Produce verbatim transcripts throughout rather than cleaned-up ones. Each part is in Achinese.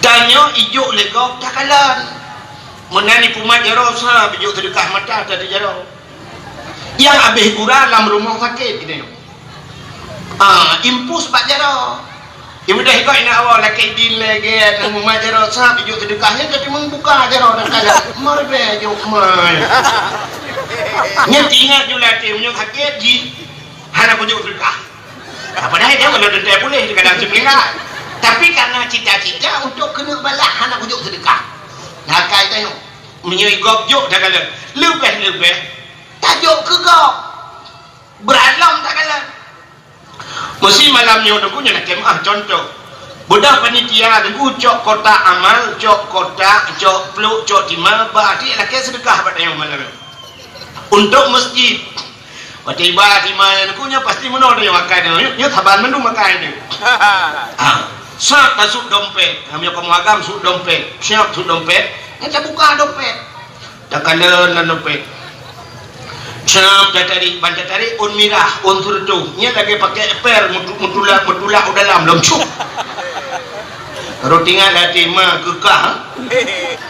Tanyoe ijok lé gob takalon. Meunan ipumat jaroe sa bijok seudeukah mata tadi jaroe. Nyang habéh gura lam rumoh sakét geutanyoe. Ah, impus bak jaroe. Ibudah ikot inak awak lakée din lagée nyang mumat jaroe sa bijok seudeukah nyan jadi meubuka jaroe takalon. Mar bèe jok mai. Nyan ingat ju latih meunyoe sakét jih hana kujok seudeukah. Nah, padahai dia kalau teuntèe puléh, dia kadang cemperingah. Tapi karena cita-cita untuk keuneuk balah hana kujok seudeukah. Nah, kai tanyoe, meunyoe gob jok takalon, leubeh-leubeh tajok keu gob. Beuralom takalon. Meusi malam nyoe Teungku nyan lakée meu'ah contoh. Beudah panitia Teungku cok kotak amal, cok kotak, cok pluk, cok timah, bak até lakée seudeukah bak tanyoe malam nyoe. Untuk masjid. Watée iba timah nyan Teungku nyoe pasti meunoe tanyoe makai nyoe. Nyoe saban mandum makai nyoe. Ha. Sat tasut dompet. Kami kamoe agam sut dompet. Siap sut dompet. Nyan tabuka dompet. Takalon lam dompet. Siap tatarik, ban tatarik ôn mirah, ôn seureutôh. Nyan lagée pakai per meutu-, meutulak, meutulak u dalam lom cuk. Rot ingat hati ma keukah.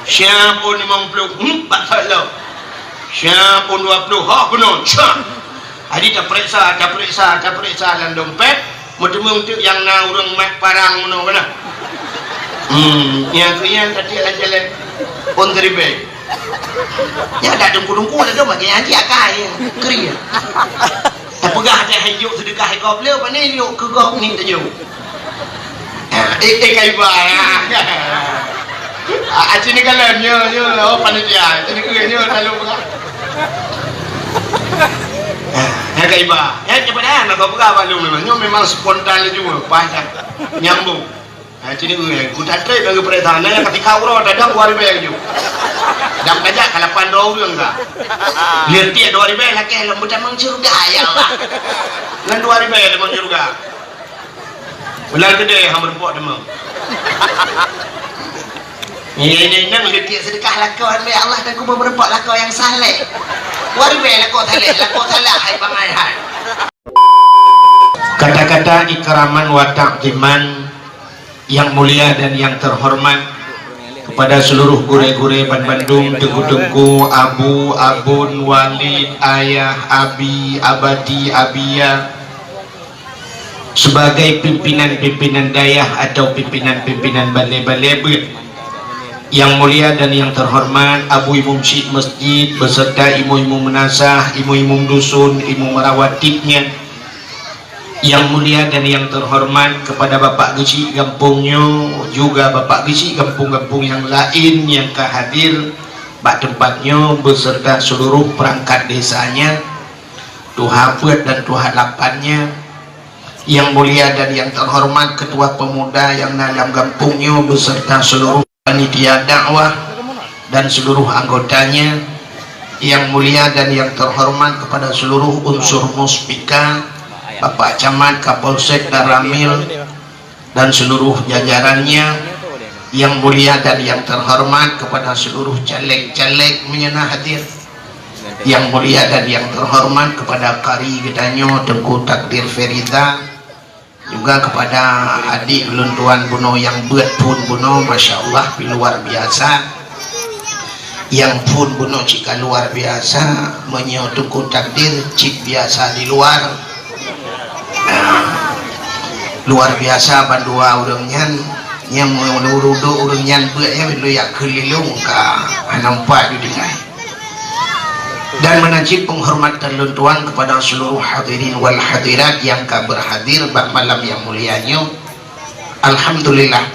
Siap ôn limong ploh. Hmm, bak salom. Siap ôn dua ploh. Ha, keunoe. Siap. Jadi tapeuriksa, tapeuriksa, tapeuriksa lam dompet, meuteumé teuk nyang na ureuëng mat parang meunoe keunoe. Hmm, nyang keu nyan tatiek lam jalan. Pon keuribée. Nyan dak dengku-dengku dah tu bagi haji akai. Keri. Tapeugah teuh hai jok seudeukah hai gob le, pane jok keu gob ni tajok. Eh, eh, kaiba, ya. Ah, ah, sini kalian, nyo, nyo, oh, panitia. Sini ke, nyo, lalu pegang. Ah, ya, kaiba. Ya, cepat dah, nak kau pegang, Pak Long, memang. Nyo memang spontan laju, panjang. Nyambung. Ah, sini ke, ku tak trip lagi perintah. Nah, yang ketika urut, ada dua ribu laju. Dah tajak, kalapan dua orang dah. Dia tiap dua ribu lagi, lembut emang syurga, ya Allah. Ngan dua ribu lagi, lembut syurga. Ular gede hang meureumpok teuma. Nyan, nyan, nyan, leutik seudeukah lakoe, ya Allah, dan kuba meureumpok lakoe nyang saleh. Wari bèe lakoe saleh, lakoe salah, hai bangai hai. Kata-kata ikraman wa ta'ziman yang mulia dan yang terhormat kepada seluruh gurée-gurée ban bandum, teungku-teungku, abu, abon, walid, ayah, abi, abati, abiya, sebagai pimpinan-pimpinan dayah atau pimpinan-pimpinan balé-balé beuet. Yang mulia dan yang terhormat Abu Imum Syik Masjid beserta imum-imum meunasah, imum-imum dusun, imum rawatibnya. Yang mulia dan yang terhormat kepada Bapak Geuchik gampông nyoe, juga Bapak Geuchik gampông-gampông yang lain yang ka hadir bak tempat nyoe beserta seluruh perangkat desanya, tuha peuet dan tuha lapannya. Yang mulia dan yang terhormat Ketua Pemuda yang na lam gampông nyoe beserta seluruh panitia dakwah dan seluruh anggotanya. Yang mulia dan yang terhormat kepada seluruh unsur Muspika, Bapak Camat, Kapolsek, dan Ramil, dan seluruh jajarannya. Yang mulia dan yang terhormat kepada seluruh caleg-caleg meunyoe na hadir. Yang mulia dan yang terhormat kepada kari geutanyoe Teungku Takdir Feriza, juga kepada adik ulôn tuan bunoe nyang beuet phôn bunoe, masya Allah, pi luar biasa. Nyang phôn bunoe cit ka luar biasa, meunyoe Teungku Takdir cit biasa di luar. Nah, luar biasa bandua ureuëng nyan, nyang meunurudok ureuëng nyan beuet nyan, lôn yak keu lilong ka hana nampak ju tinggai. Dan meunan cit penghormatan lôn tuan kepada seluruh hadirin wal hadirat yang ka berhadir bak malam yang mulia nyoe. Alhamdulillah,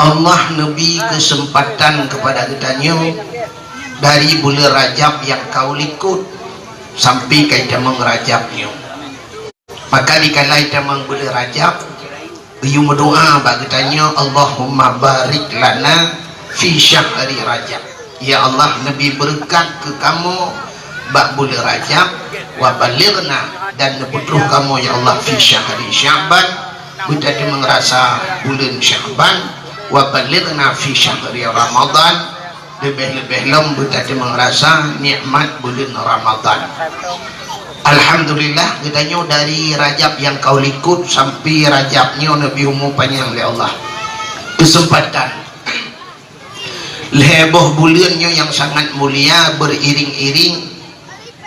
Allah neubi keuseumpatan kepada geutanyoe dari buleuen Rajab nyang ka u likot sampai ka itamong Rajab nyoe. Maka dikala itamong buleuen Rajab, geuyue meudoa bak geutanyoe, "Allahumma barik lana fi syahri Rajab." Ya Allah, neubi beureukat keu kamoe bak buleuen Rajab, wa balighna, dan neupeutruh kamoe, ya Allah, fi syahri Sya'ban, beutatimong rasa buleuen Sya'ban, wa balighna fi syahri Ramadan, leubeh-leubeh lom beutatimong rasa nikmat buleuen Ramadan. Alhamdulillah, geutanyoe dari Rajab nyang ka u likot sampai Rajab nyoe neubi umu panyang lé Allah. Kesempatan lhèe boh buleuen nyoe nyang sangat mulia, beriring-iring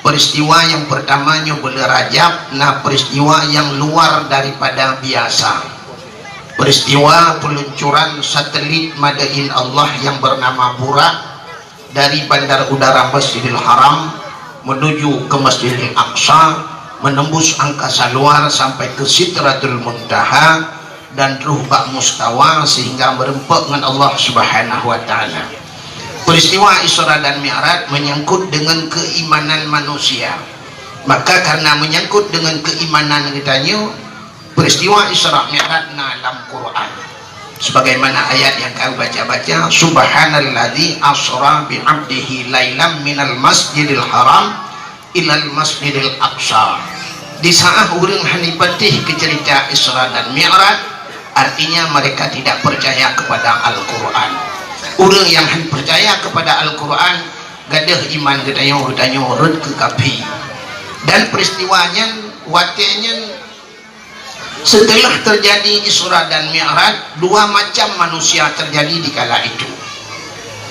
peristiwa nyang pertama nyoe buleuen Rajab, na peristiwa nyang luar daripada biasa. Peristiwa peluncuran satelit Madain Allah yang bernama Burak dari Bandar Udara Masjidil Haram menuju ke Masjidil Aqsa, menembus angkasa luar sampai ke Sidratul Muntaha dan troh bak mustawa sehingga meureumpok ngon Allah Subhanahu wa Ta'ala. Peristiwa Isra dan Mi'raj menyangkut dengan keimanan manusia. Maka karena menyangkut dengan keimanan geutanyoe, peristiwa Isra Mi'raj na lam Quran. Sebagaimana ayat yang kami baca-baca, "Subhanalladzi asra bi 'abdihi lailam minal masjidil haram ilal masjidil aqsa." Di saat ureuëng hana patéh keu cerita Isra dan Mi'raj, artinya mereka tidak percaya kepada Al-Quran. Ureuëng nyang hana percaya kepada Al-Quran, gadôh iman geutanyoe, geutanyoe rhot keu kafé. Dan peristiwa nyan, watée nyan, setelah terjadi Isra dan Mi'raj, dua macam manusia terjadi di kala itu.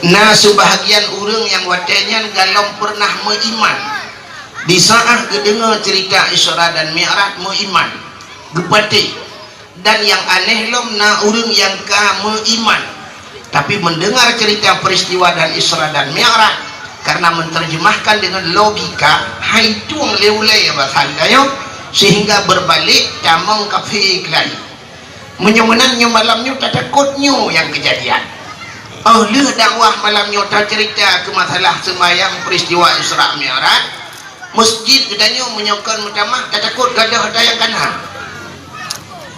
Na sebahagian ureuëng nyang watée nyan golom pernah meuiman. Di saat geudeungoe cerita Isra dan Mi'raj, meuiman, geupatéh. Dan nyang aneh lom, na ureuëng nyang ka meuiman, tapi mendengar cerita peristiwa dan Isra dan Mi'raj, karena menerjemahkan dengan logika, hai tueng lé ulée bahasa geutanyoe, sehingga berbalik tamong kafé keulai. Meunyoe meunan, nyoe malam nyoe tatakot nyoe nyang keujadian. Oh lheueh dakwah malam nyoe tacerita keu masalah seumayang peristiwa Isra Mi'raj, masjid geutanyoe meunyoe kon meutamah, tatakot gadôh ata nyang kana.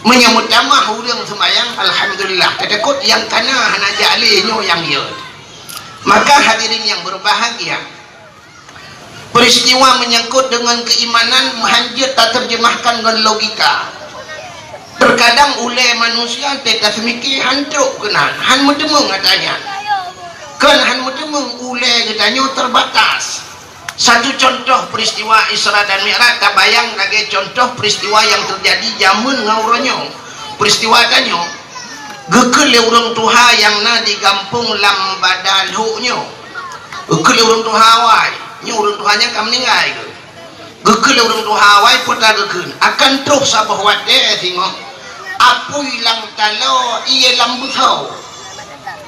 Meunyoe meutamah ureuëng seumayang, alhamdulillah, tatakot nyang kana hana jak lé nyoe nyang yot. Maka hadirin yang berbahagia, peristiwa menyangkut dengan keimanan hanjeuet taterjemahkan ngon logika. Terkadang ulée manusia teuka seumike han trok keunan, han meuteumeung ata nyan. Kon han meuteumeung, ulée geutanyoe terbatas. Satu contoh peristiwa Isra dan Mi'raj, tabayang lagée contoh peristiwa yang terjadi jameun ngon uroe nyoe. Peristiwa tanyoe, geukheun lé ureuëng tuha nyang na di gampông lam Bada Lhok nyoe. Geukheun lé ureuëng tuha awai, nyoe ureuëng tuha nyan ka meuninggai geuh. Geukheun lé ureuëng tuha awai, peue ta geukheun, akan troh saboh watée singoh, apui lam taloe, ié lam beusoe.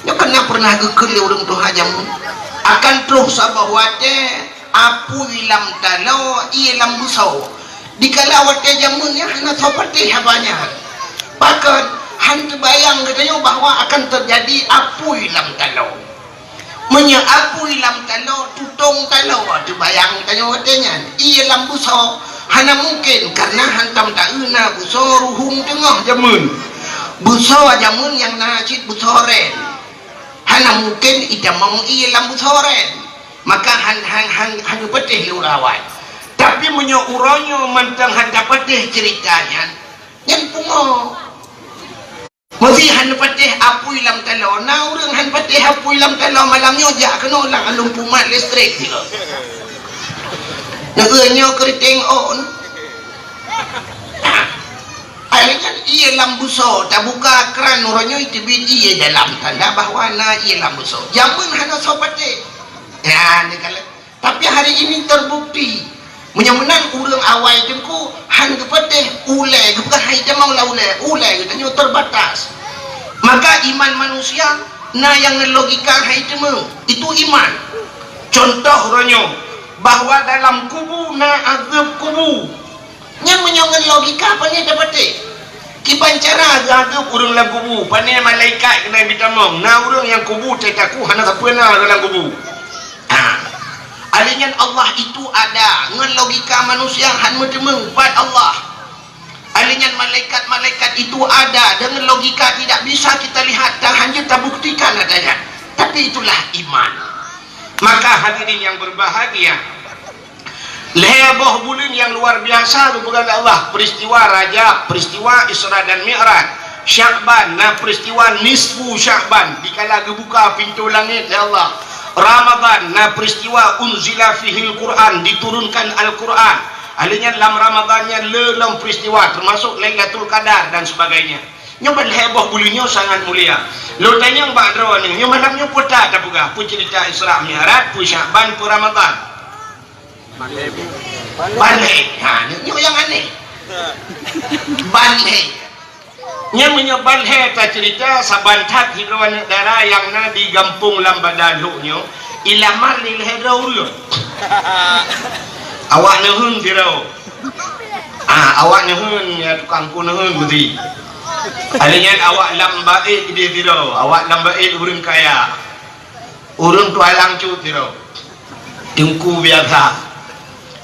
Nyoe kan na pernah geukheun lé ureuëng tuha jameun, akan troh saboh watée, apui lam taloe, ié lam beusoe. Di kala watée jameun nyan hana soe patéh haba nyan. Pakon, han teubayang geutanyoe bahwa akan terjadi apui lam taloe. Meunyoe apui lam taloe, tutong taloe, teubayang tanyoe watée nyan, ié lam beusoe, hana mungken, karena hantom taeu na beusoe ruhueng teungoh jameun. Beusoe jameun nyang na cit beusoe rén. Hana mungken itamong ié lam beusoe rén. Maka han, han, han, han geupatéh lé ureuëng awai. Tapi meunyoe uroe nyoe mantong han tapatéh ceurita nyan, nyan pungo. Meusé han patéh apui lam taloe, na ureuëng han patéh apui lam taloe malam nyoe jak keunoe lam alun pumat listrik. Nyoe keuriteng on. Ai nyan ié lam beusoe, tabuka kran uroe nyoe teubiet ié dalam, tanda bahwa na ié lam beusoe. Jameun hana soe patéh. Ya, ni kalau Tapi hari ini terbukti, meunyoe meunan ureuëng awai teungku han geupatéh ulée, geupeugah hai tamong lam ulée, ulée geutanyoe terbatas. Maka iman manusia na nyang ngon logika hai teumé, itu iman. Contoh uroe nyoe, bahwa dalam kubu na azeueb kubu. Nyan meunyoe ngon logika, pane tapatéh. Kiban cara geuazeueb ureuëng lam kubu, pane malaikat keuneuk jitamong, na ureuëng nyang kubu teuh taku hana sapeue na lam kubu. Ha. Alèh nyan Allah itu ada, ngon logika manusia han meuteumeung pat Allah. Alèh nyan malaikat-malaikat itu ada, dengan logika tidak bisa kita lihat dan hanya tabuktikan adanya. Tapi itulah iman. Maka hadirin yang berbahagia, lhèe boh buleuen nyang luar biasa geupeugah lé Allah, peristiwa Rajab, peristiwa Isra dan Mi'raj, Sya'ban, na peristiwa nisfu Sya'ban, dikala geubuka pintoe langét lé Allah, Ramadhan, na peristiwa unzila fihil Qur'an, diturunkan Al-Qur'an, alèh nyan lam Ramadhan nyan le lom peristiwa, termasuk Lailatul Qadar dan sebagainya. Nyoe ban lhée boh buleuen nyoe sangat mulia. Lôn tanyong bak droeneuh, nyoe malam nyoe peue that tapeugah, peue ceurita Isra Mi'raj, peue Syakban, peue Ramadhan? Ban lhée. Ha, nyoe, nyoe nyang aneh. Ban lhée. Nyan meunyoe ban lhée taceurita, saban that sidroe aneuk dara nyang na di gampông lam Banda Lhok nyoe, ilamar lé lhée droe ureuëng. Awak neuheun sidroe. Ah, awak neuheun, ya, tukang ku neuheun meusi. Hari nyan awak lam bait di sidroe, awak lam bait ureuëng kaya. Ureuëng tualang cut sidroe. Teungku biasa.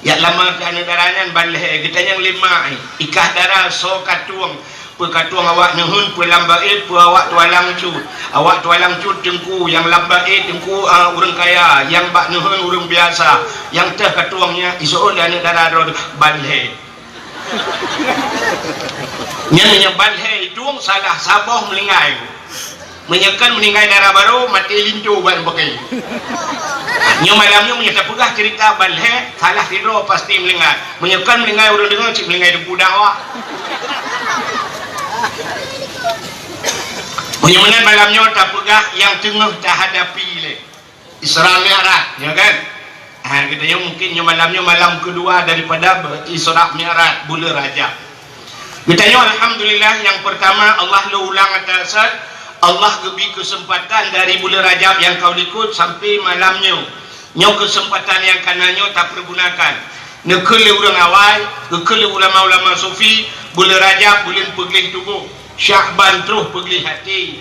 Yak lama keu aneuk dara nyan ban lhée, geutanyong lé mak, ikah dara soe katueng, peue katueng awak neuheun, peue lam bait, peue awak tualang cut. Awak tualang cut teungku, nyang lam bait teungku, ah, ureuëng kaya, nyang bak neuheun ureuëng biasa, nyang teuh katueng nyan iseuôt lé aneuk dara droe ban lhée. Nyan meunyoe ban lhée itong salah saboh meuninggai. Meunyoe kon meuninggai dara barô, maté linto ban pakai. Nyoe malam nyoe meunyoe tapeugah ceurita ban lhée, salah sidroe pasti meuninggai. Meunyoe kon meuninggai ureuëng deungoe, cit meuninggai teungku dakwah. Meunyoe meunan malam nyoe tapeugah nyang teungoh tahadapi lé. Isra Mi'raj, ya kan? Ha, geutanyoe mungkin nyoe malam nyoe malam keudua daripada be-, Isra Mi'raj buleuen Rajab. Geutanyoe alhamdulillah, nyang peurtama Allah lôn ulang atas, Allah geubri keuseumpatan dari buleuen Rajab nyang ka likot sampai malam nyoe. Nyoe keuseumpatan nyang ka na nyoe tapeurgunakan. Neukheun lé ureuëng awai, geukheun lé ulama-ulama sufi, buleuen Rajab buleuen peugleh tuboh, Syakban troh peugleh até.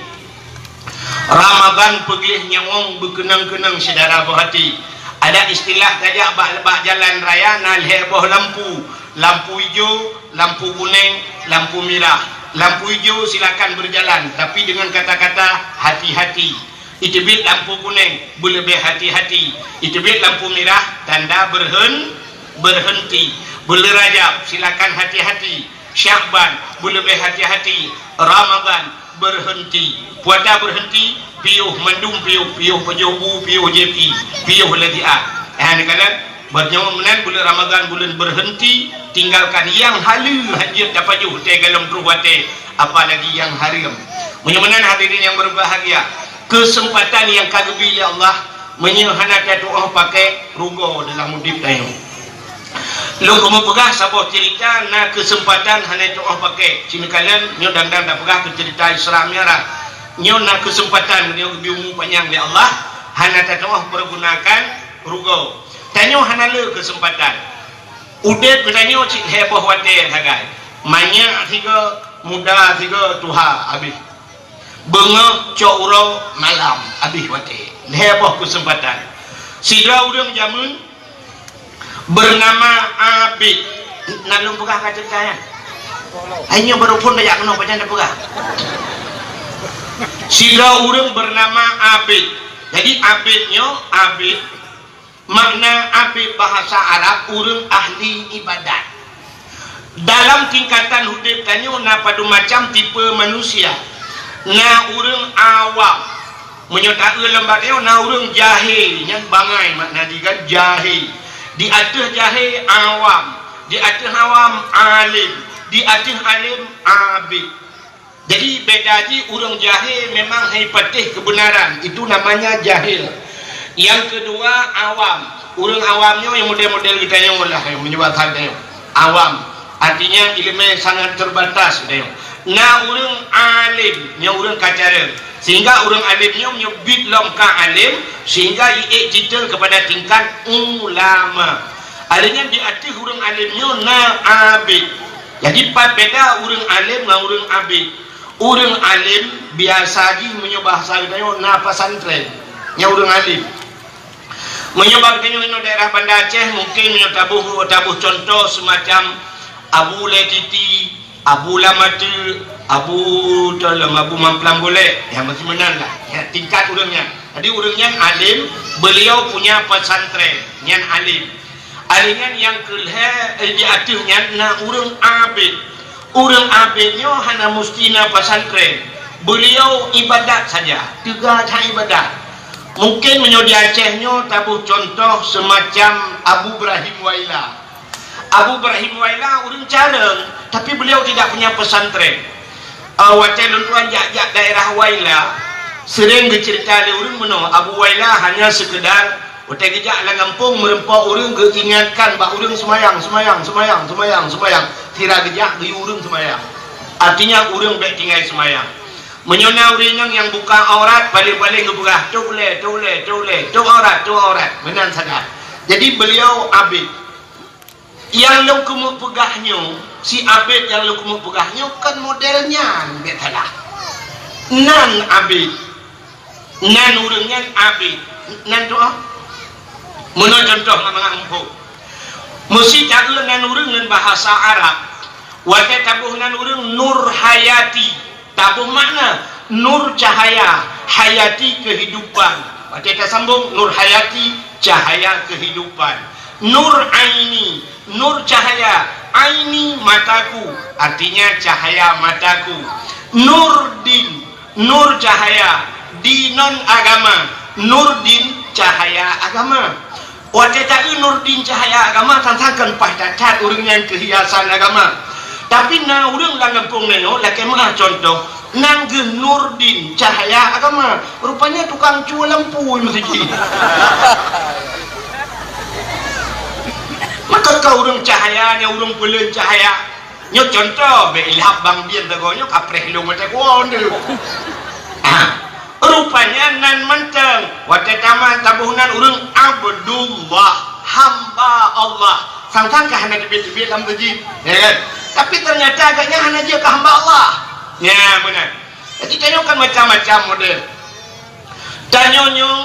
Ramadhan peugleh nyawöng beukeunong-keunong syedara boh até. Ada istilah tajak bak, bak jalan raya na lhée boh lampu, lampu ijo, lampu kunéng, lampu mirah. Lampu ijo silakan berjalan, tapi dengan kata-kata hati-hati. Iteubiet lampu kunéng, beuleubeh hati-hati. Iteubiet lampu mirah, tanda berhen-, berhenti. Buleuen Rajab, silakan hati-hati. Syakban, beuleubeh hati-hati. Ramadhan, berhenti. Puasa berhenti, piôh mandum piôh, piôh pajoh bu, piôh J P I, piôh lagi A. Eh, neukalon, meunyoe meunan buleuen Ramadhan buleuen berhenti, tinggalkan nyang haleue hanjeuet tapajoh teuh golom troh watée, apalagi nyang hareuem. Meunyoe meunan hadirin nyang berbahagia, keuseumpatan nyang ka geubri lé Allah, meunyoe hana tatuoh paké, rugoe dalam udeb tanyoe. Lôn keumeung peugah saboh ceurita na keuseumpatan hana tuoh paké. Sineukalon nyoe dang-dang tapeugah keu ceurita Isra Mi'raj. Nyoe na keuseumpatan meunyoe geubri umu panyang lé Allah, hana tatuoh peurgunakan, rugoe. Tanyoe hana le keuseumpatan. Udeb geutanyoe cit lhée boh watée sagai. Manyak sigoe, muda sigoe, tuha, abéh. Beungoh cok uroe malam, abéh watée. Lhée boh keuseumpatan. Sidroe ureuëng jameun beunama Abid. Na lôn peugah ka ceurita nyan? Hai nyoe baru phon tajak keunoe, pajan tapeugah. Sidroe ureuëng beunama Abid. Jadi Abid nyoe, Abid, makna Abid bahasa Arab ureuëng ahli ibadat. Dalam tingkatan udeb tanyoe na padum macam tipe manusia. Na ureuëng awam. Meunyoe taeu lam bak nyoe na ureuëng jahé, nyan bangai makna jih kan, jahé. Di ateueh jahé awam, di ateueh awam alim, di ateueh alim abid. Jadi beda jih ureuëng jahé memang hai patéh keubeunaran, itu namanya jahil. Nyang keudua awam, ureuëng awam nyoe nyang model-model geutanyoe lah, nyang meunyoe basa geutanyoe. Awam, artinya ileumé sangat terbatas geutanyoe. Na ureuëng alim, nyoe ureuëng ka carông. Sehingga ureuëng alim nyoe meunyoe bit lom ka alim, sehingga iék titel kepada tingkat ulama. Akhirnya di ateueh ureuëng alim nyoe na abid. Jadi pat beda ureuëng alim ngon ureuëng abid. Ureuëng alim biasa jih meunyoe bahasa geutanyoe na pesantren, nyan ureuëng alim. Meunyoe bak geutanyoe inoe daerah Banda Aceh, mungkin meunyoe taboh, taboh contoh semacam Abu Letiti, Abu Lamatu, Abu Tolom, Abu Mamplam Golek, ya, masih meunan lah. Ya, tingkat ureuëng nyan. Jadi ureuëng nyan alim, beliau punya pesantren, nyan alim. Alim nyan nyang keulhée, eh, di ateueh nyan na ureuëng abid. Ureuëng abid nyoe hana musti na pesantren. Beliau ibadat saja, teuga that ibadat. Mungkin meunyoe di Aceh nyoe taboh contoh semacam Abu Ibrahim Waila. Abu Ibrahim Waila ureuëng carông, tapi beliau tidak punya pesantren. Ah, watée lôn tuan jak-jak daerah Waila, seuréng geuceurita lé ureuëng meunoe, Abu Waila hanya seukeudar watée geujak lam gampông meureumpok ureuëng geuingatkan bak ureuëng seumayang, seumayang, seumayang, seumayang, seumayang. Sira geujak geuyue ureuëng seumayang. Artinya ureuëng bék tinggai seumayang. Meunyoe na ureuëng inong nyang buka aurat, paléng-paléng geupeugah, "Tok lé, tok lé, tok lé, tok aurat, tok aurat." Meunan sagai. Jadi beliau abéh. Nyang lôn keumeung peugah nyoe, si abéh nyang lôn keumeung peugah nyoe kon model nyan, bék salah. Nan abéh. Nan ureuëng nyan abéh. Nan tu ah. Meunoe contoh mangat-mangat muphom. Meusi taeu nan ureuëng ngon bahasa Arab. Watée taboh nan ureuëng Nur Hayati. Taboh makna, nur cahaya, hayati kehidupan. Watée tasambong, nur hayati, cahaya kehidupan. Nur aini, nur cahaya, aini mataku, artinya cahaya mataku. Nur din, nur cahaya, dinon agama, nur din cahaya agama. Watée taeu Nurdin Cahaya Agama, sang-sang kon paih that-that ureuëng nyan keuhiasan agama. Tapi na ureuëng lam gampông nyoe, lakée meuah contoh, nan geuh Nurdin Cahaya Agama. Rupanya tukang cue lampu meuseujid. Maka ka ureuëng cahaya, nyan ureuëng peuleueh cahaya. Nyoe contoh, bék ilhab bang bien tagoe nyoe kapreh lôn watée kuwoe nyoe. Ah, rupanya nan mantong. Watée tamat taboh nan ureuëng Abdullah, hamba Allah. Sang-sang ka hana teubiet-teubiet lam meuseujid, ya kan? Tapi ternyata agaknya hana jeuet keu hamba Allah. Ya, beuna. Jadi tanyoe kan macam-macam model. Tanyoe nyoe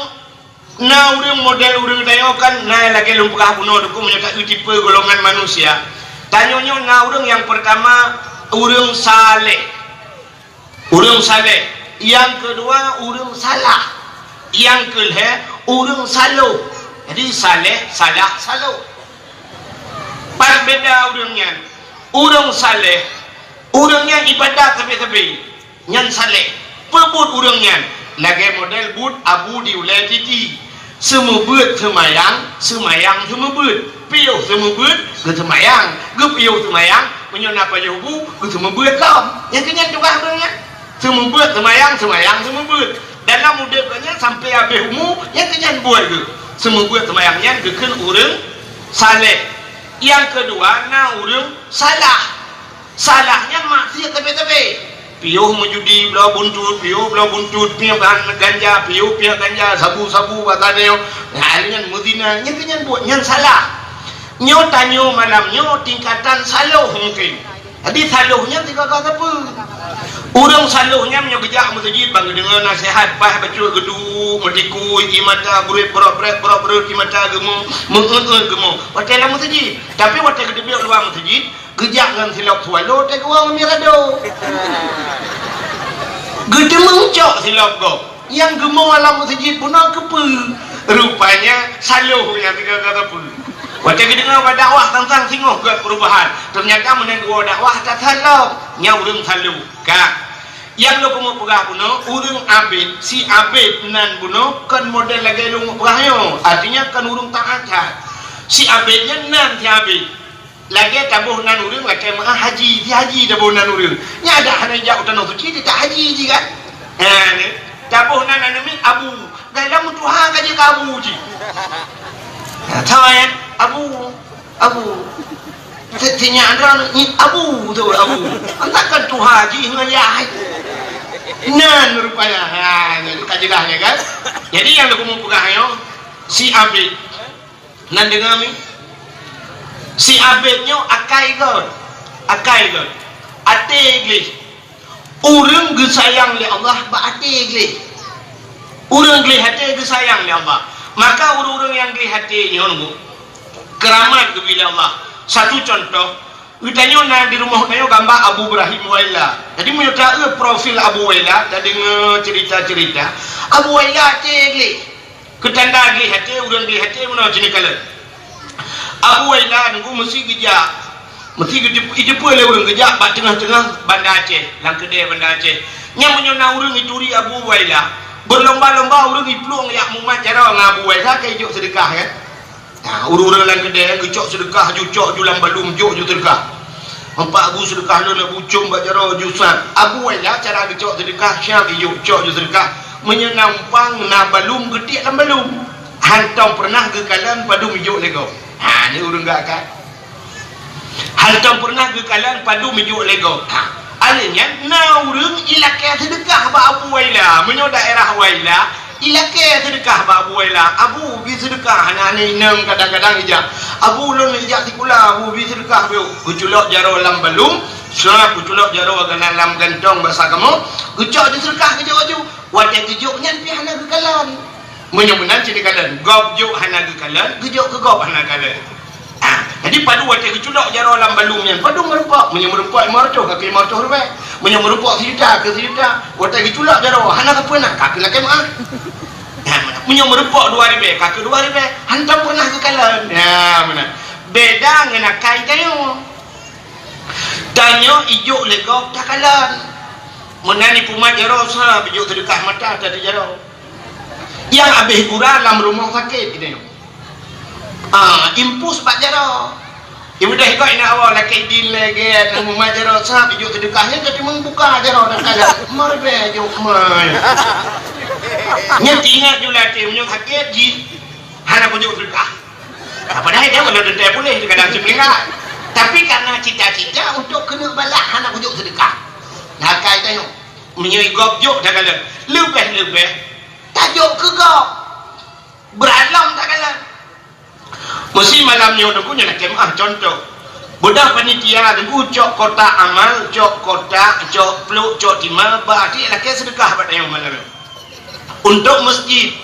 Na ureuëng model ureuëng tanyoe kan na lagée lôn peugah bunoe dukung meunyoe ka tipe golongan manusia. Tanyoe nyoe na ureuëng nyang peurtama ureuëng saleh. Ureuëng saleh. Nyang keudua ureuëng salah. Nyang keulhée ureuëng saloh. Jadi saleh, salah, saloh. Pat beda ureuëng nyan. Ureuëng saleh, ureuëng nyan ibadat sabe-sabe. Nyan saleh. Peue buet ureuëng nyan? Lagée model buet abu di ulée titi. Seumeubeuet seumayang, seumayang seumeubeuet. Piôh seumeubeuet, geuseumayang. Geupiôh seumayang, meunyoe na pajoh bu, geuseumeubeuet lom. Nyang keu nyan tugaih ureuëng nyan. Seumeubeuet seumayang, seumayang seumeubeuet. Dalam udeb geuh nyan sampoe habéh umu, nyang keu nyan buet geuh. Seumeubeuet seumayang nyan geukheun ureuëng saleh. Nyang keudua na ureuëng salah. Salah nyan maksiet sabe-sabe. Piôh meujudi bloe buntut, piôh bloe buntut, piôh ban ganja, piôh piôh ganja, sabu-sabu, bak saboh. Nah, nyan meuzina, nyan keu nyan buet, nyan salah. Nyoe tanyoe malam nyoe tingkatan saloh mungken. Jadi saloh nyan sigoe-goe sapeue? Ureuëng saloh nyan nyoe geujak meuseujid ban geudeungoe naseuhat, paih bacut geuduek, meutikui, ié mata breuet, brok-brek, brok-brek, ié mata geumo, meu'eut-eut geumo. Watée lam meuseujid. Tapi watée geuteubiet luwa meuseujid, geujak ngon silop swallow teuh geuwoe ngon mirado. Geuteumeung cok silop gob. Nyang geumo lam meuseujid bunoe keupeue? Rupanya saloh nyang tinggai ka sapeue. Watée geudeungoe bak dakwah teuntang singoh gét peurubahan. Teunyata meunan geuwoe dakwah that salop. Nyang ureuëng saloh. Ka. Nyang lôn keumeung peugah bunoe, ureuëng abéh, si abéh nan bunoe kon model lagée lôn peugah nyoe. Artinya kon ureuëng taat that. Si abéh nyan nan si abéh. Lagée taboh nan ureuëng watée meu'ah haji, di haji taboh nan ureuëng. Nyan adak hana jak u tanoh suci, di tak haji ji kan? Ha, ni. Taboh nan aneuk miet abu. Dalam tuha ka jeuet keu abu ji. Ha, sawa nyan? Abu, abu. Si, si nyan droe ni abu tu, abu. Entah kan tuha ji ngon yah. Nan rupanya. Ha, ni ka jeulaih nyan kan? Jadi nyang lôn keumeung peugah nyoe, si abéh. Nan deungoe mi? Si abéh nyoe akai gét. Akai gét. Até gleh. Ureuëng geusayang lé Allah bak até gleh. Ureuëng gleh até geusayang lé Allah. Maka ureuëng-ureuëng nyang gleh até nyoe nunggu. Keuramat geubri lé Allah. Satu contoh, geutanyoe na di rumoh tanyoe gamba Abu Ibrahim Waila. Jadi meunyoe taeu profil Abu Waila, tadeungoe cerita-cerita, Abu Waila até gleh. Keutanda gleh até, ureuëng gleh até meunoe cit neukalon. Abu Waila nunggu meusi geujak. Meusi geujep-, ijeupeue lé ureuëng geujak bak teungoh-teungoh Banda Aceh, lam keudée Banda Aceh. Nyan meunyoe na ureuëng ituri Abu Waila, beulomba-lomba ureuëng iplueng jak mumat jaroe ngon Abu Waila keu ijok seudeukah, kan? Nah, ureuëng-ureuëng lam keudée geucok seudeukah, ju cok ju lam balum, jok ju seudeukah. Empat bu seudeukah lôn, Abu, com bak jaroe ju sat. Abu Waila cara geucok seudeukah, siap ijok cok ju seudeukah. Meunyoe na umpang, na balum, geutiek lam balum. Hantom peureunah geukalon padum ijok lé gob. Ha, ni ureueng gak kan. Hantom peureunah geukalon padum ijok lé gob. Ha, alèh nyan na ureueng ilakèe seudeukah bak Abu Waila. Meunyoe daerah Waila, ilakèe seudeukah bak Abu Waila. "Abu, bi seudeukah, aneuk-aneuk inong kadang-kadang ijak. Abu, lôn ijak sikula, Abu, bi seudeukah, Bu." Geuculok jaroe lam balum, seuap geuculok jaroe keunan lam gantong basa kamoe, geucok ju seudeukah geujok aju. Watèe geujok nyan pih hana geukalon. Meunyoe meunan cit geukalon, gob jok hana geukalon, geujok keu gob hana kalon. Ah, jadi padum watèe geuculok jaroe lam balum nyan, padum meurumpok. Meunyoe meurumpok limong reutôh, ka keu limong reutôh ribèe. Meunyoe meurumpok sijuta, keu sijuta. Watèe geuculok jaroe, hana sapeue na, ka keu lakèe meu'ah. Nah, meunan. Meunyoe meurumpok dua ribèe, ka keu dua ribèe. Hantom peureunah geukalon. Nah, meunan. Beda ngon akai tanyoe. Tanyoe ijok lé gob takalon. Meunan ipumat jaroe, sa bijok seudeukah mata tadi jaroe. Nyang habéh gura lam rumoh sakét, geutanyoe. Ah, impus bak jaroe. Ibu dah ikot inak awak lakèe idin lé gét, nang mumat jaroe, sa bijok seudeukah, nyan ka teumeung buka jaroe, dah kala. Mar bèe jok mai. Nyan ingat ju lam até, meunyoe sakét jih, hana kujok seudeukah. Nah, padahai dia walau teuntèe puléh, kadang cit meuninggai. Tapi karena cita-cita untuk keuneuk balah, hana kujok seudeukah. Nah, akai tanyoe. Meunyoe gob jok takalon, leubeh-leubeh tajok keu gob. Beuralom takalon. Meusi malam nyoe Teungku nyan lakèe meu'ah, contoh. Beudah panitia Teungku cok kotak amal, cok kotak, cok plôk, cok timah, bak até lakèe seudeukah bak tanyoe malam nyoe. Untuk masjid.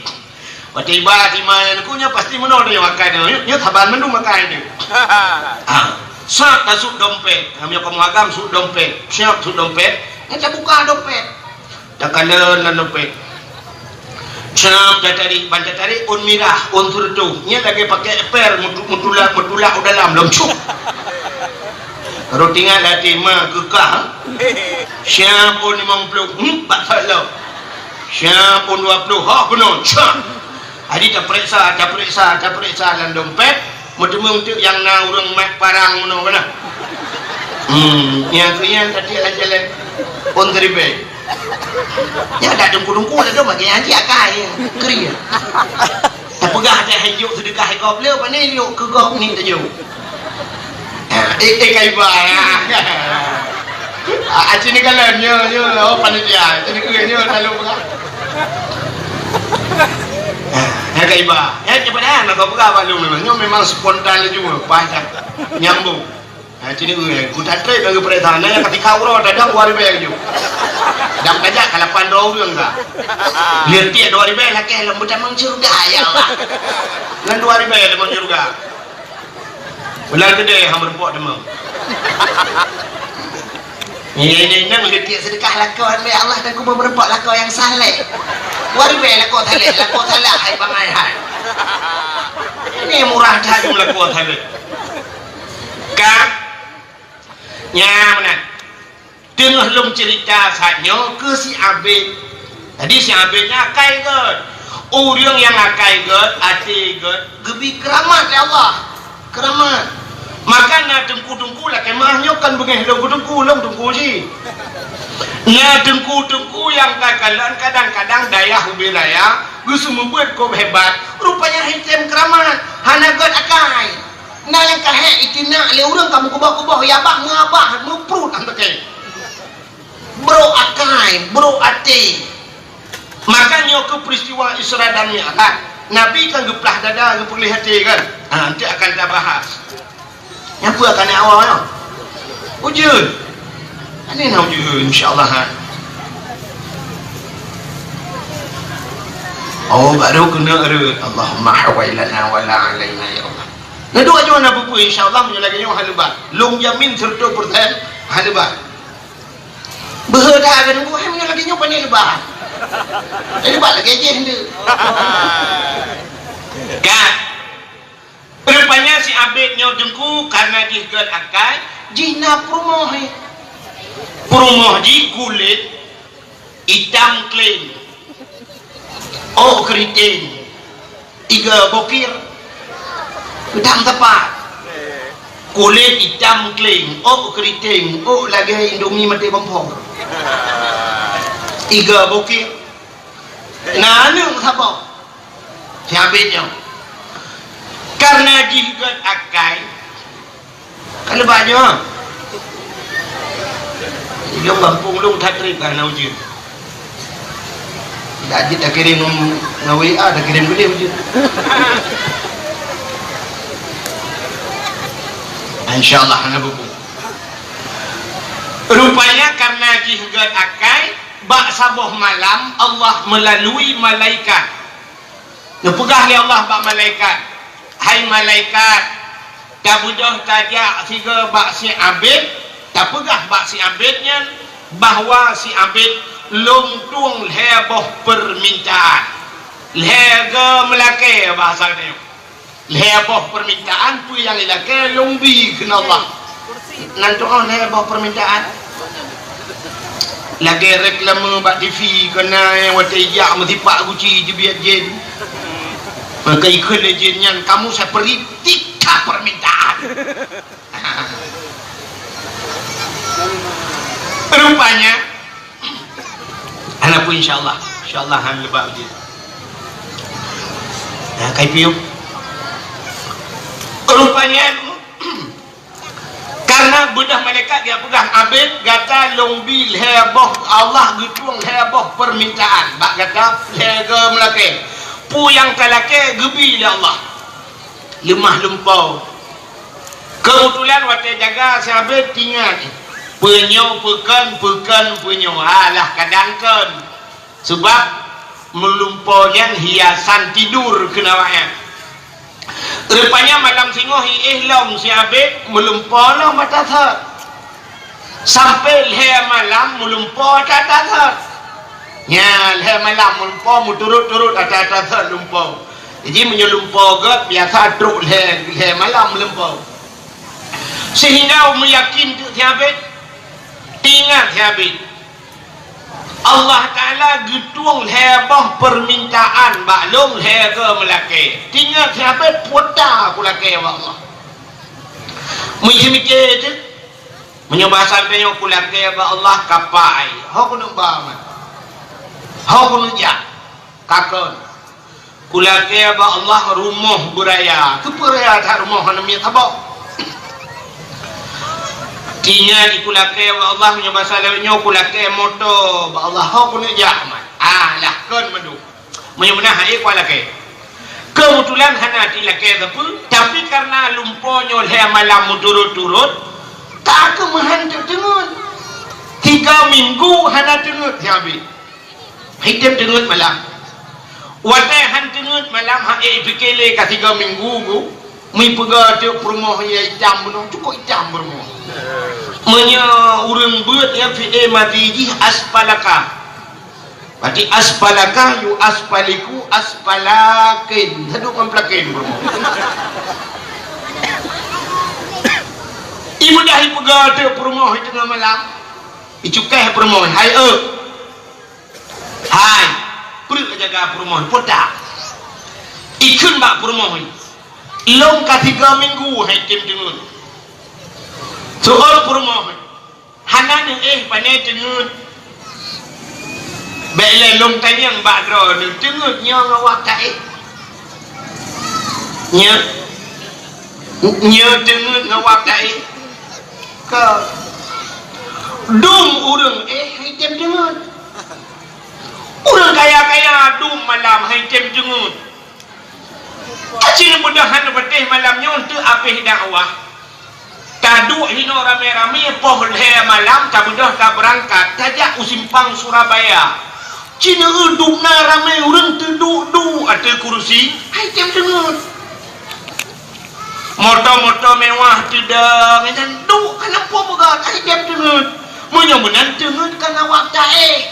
Watèe iba timah nyan Teungku nyan pasti meunoe tanyoe akai nyoe, nyoe saban mandum akai nyoe. Ha. Sat tasut dompet, meunyoe kamoe agam sut dompet, siap sut dompet, nyan tabuka dompet. Takalon lam dompet. Siap tatarék, ban tatarék ôn mirah, ôn seureutôh. Nyan lagèe pakèk per, meutu-, meutulak, meutulak u dalam, lom cuk. Rot ingat lam até ma keu kah. Siap ôn limong plôh, hmm, bak sat lom. Siap ôn dua plôh, ha, keunoe, siap. Jadi tapeuriksa, tapeuriksa, tapeuriksa lam dompet, meuteumeung teuk nyang na ureueng mat parang meunoe na. Hmm, nyang keu nyan tatiek lam jalan. Ôn siribèe. Nyan dak teungku-teungku lam dom bagi nyan cit akai. Keu nyan. Tapeugah dak hai jok seudeukah hai gob le, pane jok keu gob ni tajok. Eh, eh, ka iba, ya. Ah, ah, sini kalon, nyo, nyo, oh, panitia. Sini keu nyo, lalu peugah. Ah, ya, ka iba. Ya, cepat dah, nak kau peugah, Pak Long, memang. Nyo memang spontan laju, pas dah. Nyambung. Ah, sini keu, eh, ku tak trip lagi perintah. Nah, yang ketika uroe, dah, dah, dua ribu laju. Dah, kajak, kalapan dua ureueng dah. Dia tiap dua ribu, lakeh, lom, bukan mang syurga, ya Allah. Ngan dua ribu, lom, syurga. Bulan keudeh hana meurumpok teuma. Nyan, nyan, nyan, leutik seudeukah lakoe, ya Allah, dan kubu meurumpok lakoe nyang saleh. Dua ribu lakoe saleh, lakoe salah, hai bangai hai. Ini murah that lakoe saleh. Ka? Nyan meunan. Teungoh lôn ceurita saat nyoe keu si Abed. Jadi si Abed nyan akai gèt. Ureueng nyang akai gèt, até gèt, geubri keuramat lé Allah. Keuramat. Maka na teungku-teungku lakèe meu'ah nyoe kon beungèh lôn keu teungku, lôn teungku jih. Na teungku-teungku nyang ka kalon kadang-kadang dayah ubé raya geuseumeubeuet kôb hebat, rupanya item keuramat, hana gèt akai. Na nyang ka hék itinak lé ureueng ka meukeubah-keubah, ya bah, meuabah, meupruet, am teuke. Brok akai, brok até. Maka nyoe keuh peristiwa Isra dan Mi'raj. Nabi kan geuplah dada, geupeulih até kan? Ha, nanti akan tabahas. Nyan peue akan awai nyoe? Ujeuen. Ani na ujeuen, insya Allah, ha. Oh, baru keuneuk reuet. Allahumma hawai lana wa la alaina, ya Allah. Neuduek aju hana peue-peue, insya Allah, meunyoe lagèe nyoe hana leubah. Lôn jamin seratus persen hana leubah. Beuhe dah ka teungku, hai meunyoe lagèe nyoe pane leubah. Hai leubah lagèe jih ndeuk. Ka. Rupanya si Abed nyoe teungku, karena jih gèt akai, jih na peurumoh, eh. Peurumoh jih kulét itam klen. Oh, keriting. Iga bokir. Itam tepat. Kulét itam kléng, ôk keuriteng, ôk lagèe indomie maté kompor. Iga bukét. Na aneuk saboh. Si Abét nyoe. Kareuna jih gèt akai. Ka leubah nyoe. Di lôn gampông lôn that trép ka na ujeuen. Dak jeuet takirém ngon W A, takirém keudéh ujeuen. Insya Allah hana bubung. Rupanya kareuna jih gèt akai, bak saboh malam Allah meulalui malaikat. Neupeugah lé Allah bak malaikat, "Hai malaikat, tabeudôh tajak sigoe bak si Abét, tapeugah bak si Abét nyan bahwa si Abét lôn tueng lhèe boh peumintaan." Lhèe geuh meulakèe bahasa geutanyoe. Lhèe boh peumintaan peue nyang ilakèe lôn bi kheun Allah. Nan tu'oh lhèe boh peumintaan. Lagèe reklame bak T V keunan watèe jak meusipak guci jibiet jén. Maka ikheun lé jén nyan, "Kamu saya beri tiga permintaan." Rupanya, hana peue, insya Allah. Insya Allah, han leubak jih. Nah, kai piôh. Rupanya, kareuna beudôh malaikat geupeugah, "Abét, gata lôn bi lhèe boh, Allah geutueng lhèe boh peumintaan bak gata, lhèe geuh meulakèe. Peue nyang talakèe geubi lé Allah." Leumah lumpoe. Keubeutulan watèe jaga si Abét teuingat, peue nyoe, peue kön, peue kön, peue nyoe. Alah, kadang kön. Sabab meulumpoe nyan hiasan tidur kheun awaknyan. Rupanya malam singoh iéh lom si Abét meulumpoe lom ata thot. Sampoe lhèe malam meulumpoe ata thot. Nyan, lhèe malam meulumpoe meuturot-turot ata thot lumpoe. Jadi meunyoe lumpoe gèt biasa trok lhèe, lhèe malam meulumpoe. Sehingga meuyakin teuk si Abét, teuingat si Abét. Allah Taala geutueng lhèe boh peumintaan bak lôn, lhèe geuh meulakèe. Teuingat si Abét, "Peue ata kulakèe bak Allah?" Meumiké-miké teuk. Meunyoe bahasa geutanyoe kulakèe bak Allah, kapai. Ho keuneuk ba man. Ho keuneuk jak. Ka kön. Kulakèe bak Allah rumoh beuraya. Keupeue raya that rumoh hana miet saboh. Teuingat kulakèe bak Allah, meunyoe basa lawét nyoe kulakèe moto bak Allah, ho keuneuk jak man. Ah, lah kön mandum. Meunyoe meunan hai kulakèe. Keubeutulan hana tilakèe sapeue, tapi kareuna lumpoe nyoe lhèe malam meuturot-turot, ka keuh meuhan teuk teungeut. Tiga minggu hana teungeut si Abét. Hai tem teungeut malam. Watèe han teungeut malam, hai pike lé ka tiga minggu, bu. Meupeugah teuk peurumoh nyang itam bunoe, cukôp itam peurumoh. Meunyoe ureueng beuet nyang fi'il madhi jih asfalaka. Berarti asfalaka yu asfaliku asfalakin. Saduek ngon palakin peurumoh. Ibudah ipeugah teuk peurumoh teungoh malam. Icukéh peurumoh, "Hai eu." Hai, pruet jaga peurumoh, peue ata. Ikheun bak peurumoh, "Lôn ka tiga minggu hai tem teungeut." Seuôt peurumoh, "Hana neuéh pané teungeut." "Bèk lé lôn tanyong bak droeneuh, teungeut nyoe ngon wab taéh?" Nyoe, nyoe teungeut ngon wab taéh. Ka dum ureueng éh hai tem teungeut. Ureueng kaya-kaya dum malam hai tem teungeut. Aci mudahan patéh malam nyoe teuk abéh dakwah. Taduek hinoe ramé-ramé, poh lhèe malam tabeudôh tabeurangkat, tajak u simpang Surabaya. Ci neueu dum na ramé ureueng teuduek-duek ateueh kurusi, hai tem teungeut. Moto-moto mewah teudong, nyan duek ka na peue peugah, hai tem teungeut. Meunyoe meunan teungeut ka na wab taéh.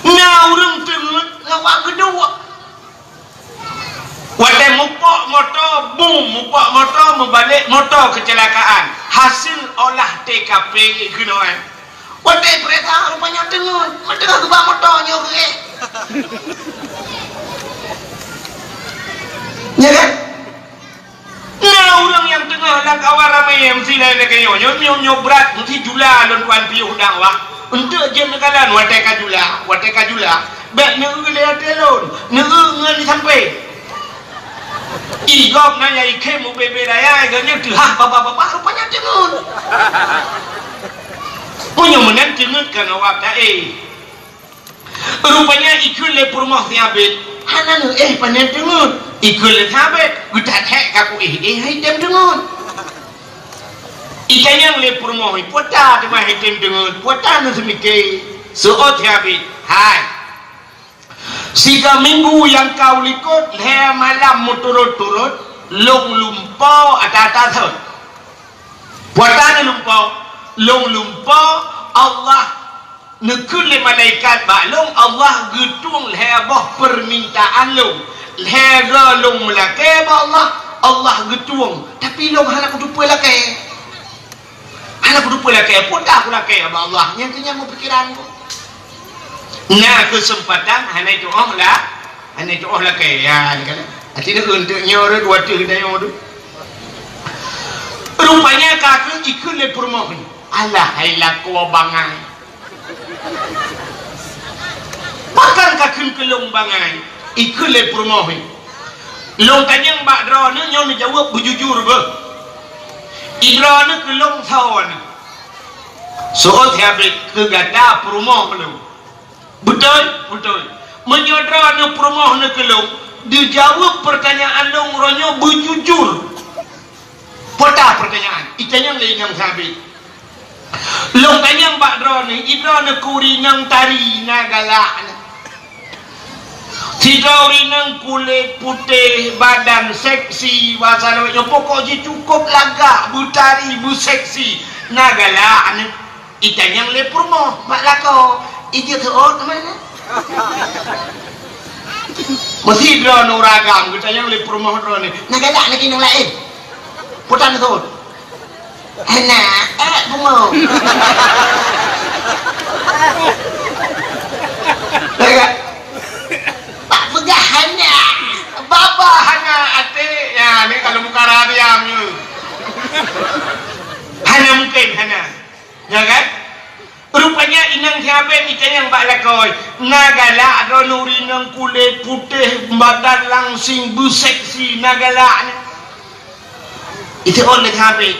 Na ureueng teungeut na wab geuduek. Watèe mupok moto, bum, mupok moto, meubalek moto keucilakaan. Hasil olah T K P keunoe. Watèe peuriksa rupanya teungeut, meuteungoh geuba moto nyoe geuéh. Ya kan? Na ureueng nyang teungoh Kawan ramé meusti laén lagèe nyoe, nyoe, nyoe, nyoe brat, meusti jula lôn tuan piôh dang wah. Eunteuk jeuet neukalon, watèe ka jula, watèe ka jula. Bèk neueu lé até lôn, neueu ngon sampé. I gob na nyang ikhém u bebe raya, i gobnyan teuhah babah-babah, rupanya teungeut. Meunyoe meunan teungeut ka ngawab taéh. Rupanya ikheun lé peurumoh si Abed, hana neuéh panen teungeut. Ikheun lé si Abed, geutat hék ka kuéh-éh hai tem teungeut. Itanyong lé peurumoh, "Peue ta teuma hai tem teungeut? Peue ta neuseumike?" Seuôt si Abed, "Hai, siga minggu nyang ka u likot lhèe malam meuturot-turot, lôn lumpoe ata-ata thon." Peue ta neulumpoe? Lôn lumpoe, Allah neukheun lé malaikat bak lôn, Allah geutueng lhèe boh peumintaan lôn. Lhèe goe lôn meulakèe bak Allah, Allah geutueng. Tapi lôn hana kuteupeu lakèe. Hana kuteupeu lakèe, peue ta kulakèe bak Allah? Nyan keuh nyang meupikiran ku. Na keuseumpatan hana tu'oh la, hana tu'oh lakèe. Ya, ni kan. Até nyoe eunteuk nyoe rot, watèe geutanyoe tu. Rupanya ka keuh ikheun lé peurumoh nyoe. Alah, hai lakoe bangai. Pakon ka kheun keu lôn bangai? Ikheun lé peurumoh nyoe. Lôn tanyong bak droeneuh nyoe neujaweueb beujujur beuh. I droeneuh keu lôn soe nyoe? Seuôt si Abed, keu gata peurumoh lôn. Beutôi? Beutôi. Meunyoe droeneuh peurumoh nyoe keu lôn, deujaweueb peurtanyaan lôn uroe nyoe beujujur. Peue ta peurtanyaan? Itanyong lé inong si Abed. Lôn tanyong bak droeneuh, i droeneuh keu ureueng inong tari na galak nyoe. Sidroe ureueng inong kulét putéh, badan seksi, basa lawét nyoe pokok jih cukôp lagak, beutari, beuseksi, na galak nyoe. Itanyong lé peurumoh bak lakoe, "Ijeuet seuôt mana?" Meusidroe ureueng agam geutanyong lé peurumoh droeneuh, "Na galak nyoe keu inong laén? Peue ta neuseuôt?" "Hana, ék bumoe." Bak peugah hana, babah hana até. Ya, ni kalau buka rahasia nyoe. Hana mungkin, hana. Ya kan? Rupanya inong si Abed itanyong bak lakoe, "Na galak droeneuh ureueng inong kulét putéh, badan langsing, beuseksi, na galak nyoe?" Iseuôt lé si Abed.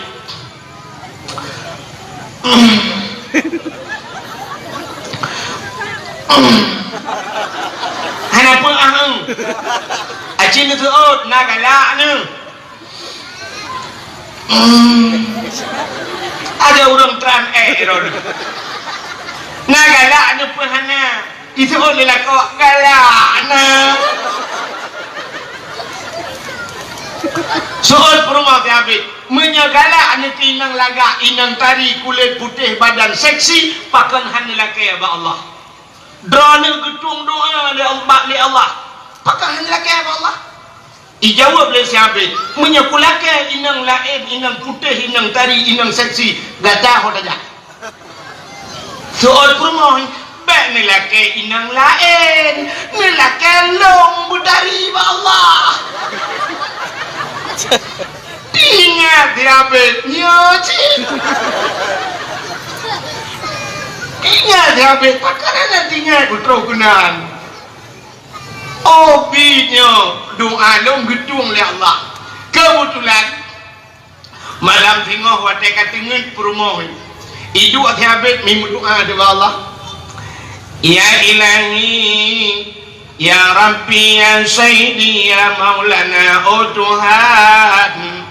Hana peue aheueng. Aci neuseuôt, na galak nyoe. Hmm. Ada ureueng tran éh droeneuh. Na galak nyoe peue hana? Iseuôt lé lakoe, galak na. Seuôt peurumoh si Abed, "Meunyoe galak nyoe keu inong lagak, inong tari, kulét putéh, badan seksi, pakon hana lakèe bak Allah?" Droeneuh geutueng doa lé Allah, lé Allah. Pakon hana lakèe bak Allah? Ijaweueb lé si Abed, "Meunyoe kulakèe inong laén, inong putéh, inong tari, inong seksi, gata ho tajak." Seuôt peurumoh, "Bèk neulakèe inong laén, neulakèe lôn beutari bak Allah." Teuingat si Abed nyoe cit. Teuingat si Abed, pakon hana teuingat beutôi keunan. Oh, bi nyoe doa lôn geutueng lé Allah. Keubeutulan, malam singoh watèe ka teungeut peurumoh, iduek si Abed meudoa keu Allah, "Ya Ilahi, ya Rabbi, ya Sayyidi, ya Maulana, oh Tuhan,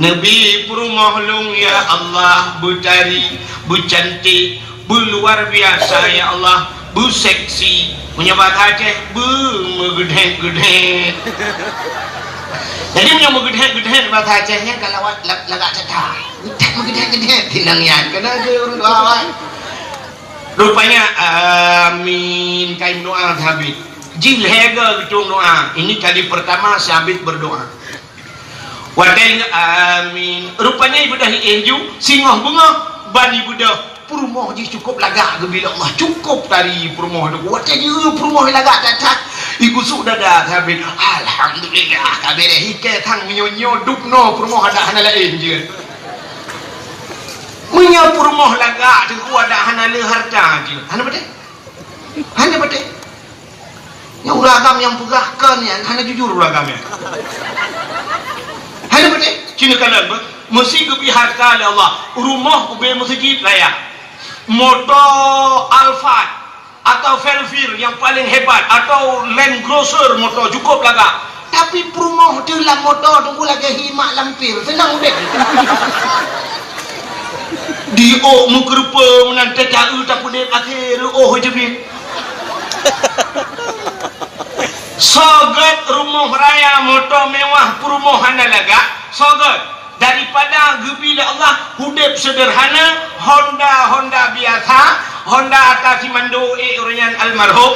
neubi peurumoh lôn, ya Allah, beutari, beucantik, beuluar biasa, ya Allah, beuseksi." Meunyoe basa Aceh, beumeugeudet-geudet. Jadi, meunyoe meugeudet-geudet basa Aceh nyan ka lawat la-, lagak that-that. Geudet meugeudet-geudet, tinang nyan. Keunan jeuet ureueng doa awai. Rupanya, amin, ka imeudoa habéh. Jih lhèe goe geutueng doa. Ini kali pertama si Abed berdoa. Watèe nyan, amin. Rupanya ibeudôh ié ju, singoh beungoh, ban ibeudôh. Peurumoh jih cukôp lagak geubi lé Allah, cukôp tari peurumoh tu. Watèe jih peurumoh lagak that-that, igusuk dada si Abed. Alhamdulillah, ka bèrèh ikèe thang meunyoe nyoe dub noe peurumoh adak hana laén jeuet. Meunyoe peurumoh lagak, Teungku, adak hana le harta jih. Hana beutôi? Hana beutôi? Nyang ureueng agam nyang peugah kon nyan, hana jujur ureueng agam nyan. Hana beutôi? Cina kalon beuh, meusi geubri harta lé Allah, rumoh ubé meuseujid raya, moto Alphard, atau Velfir nyang paleng hebat, atau Land Cruiser moto cukôp lagak, tapi peurumoh teuh lam moto Teungku lagèe hi mak lampir, seunang udép. Di ôk meukeureupeue meunan teuka-eu tapeudép akhé reuôh jeubiet. Soe gèt rumoh raya, moto mewah, peurumoh hana lagak, soe gèt? Daripada geubri lé Allah udép seudeurhana, Honda, Honda biasa, Honda ata si Mando ék ureueng nyan almarhum,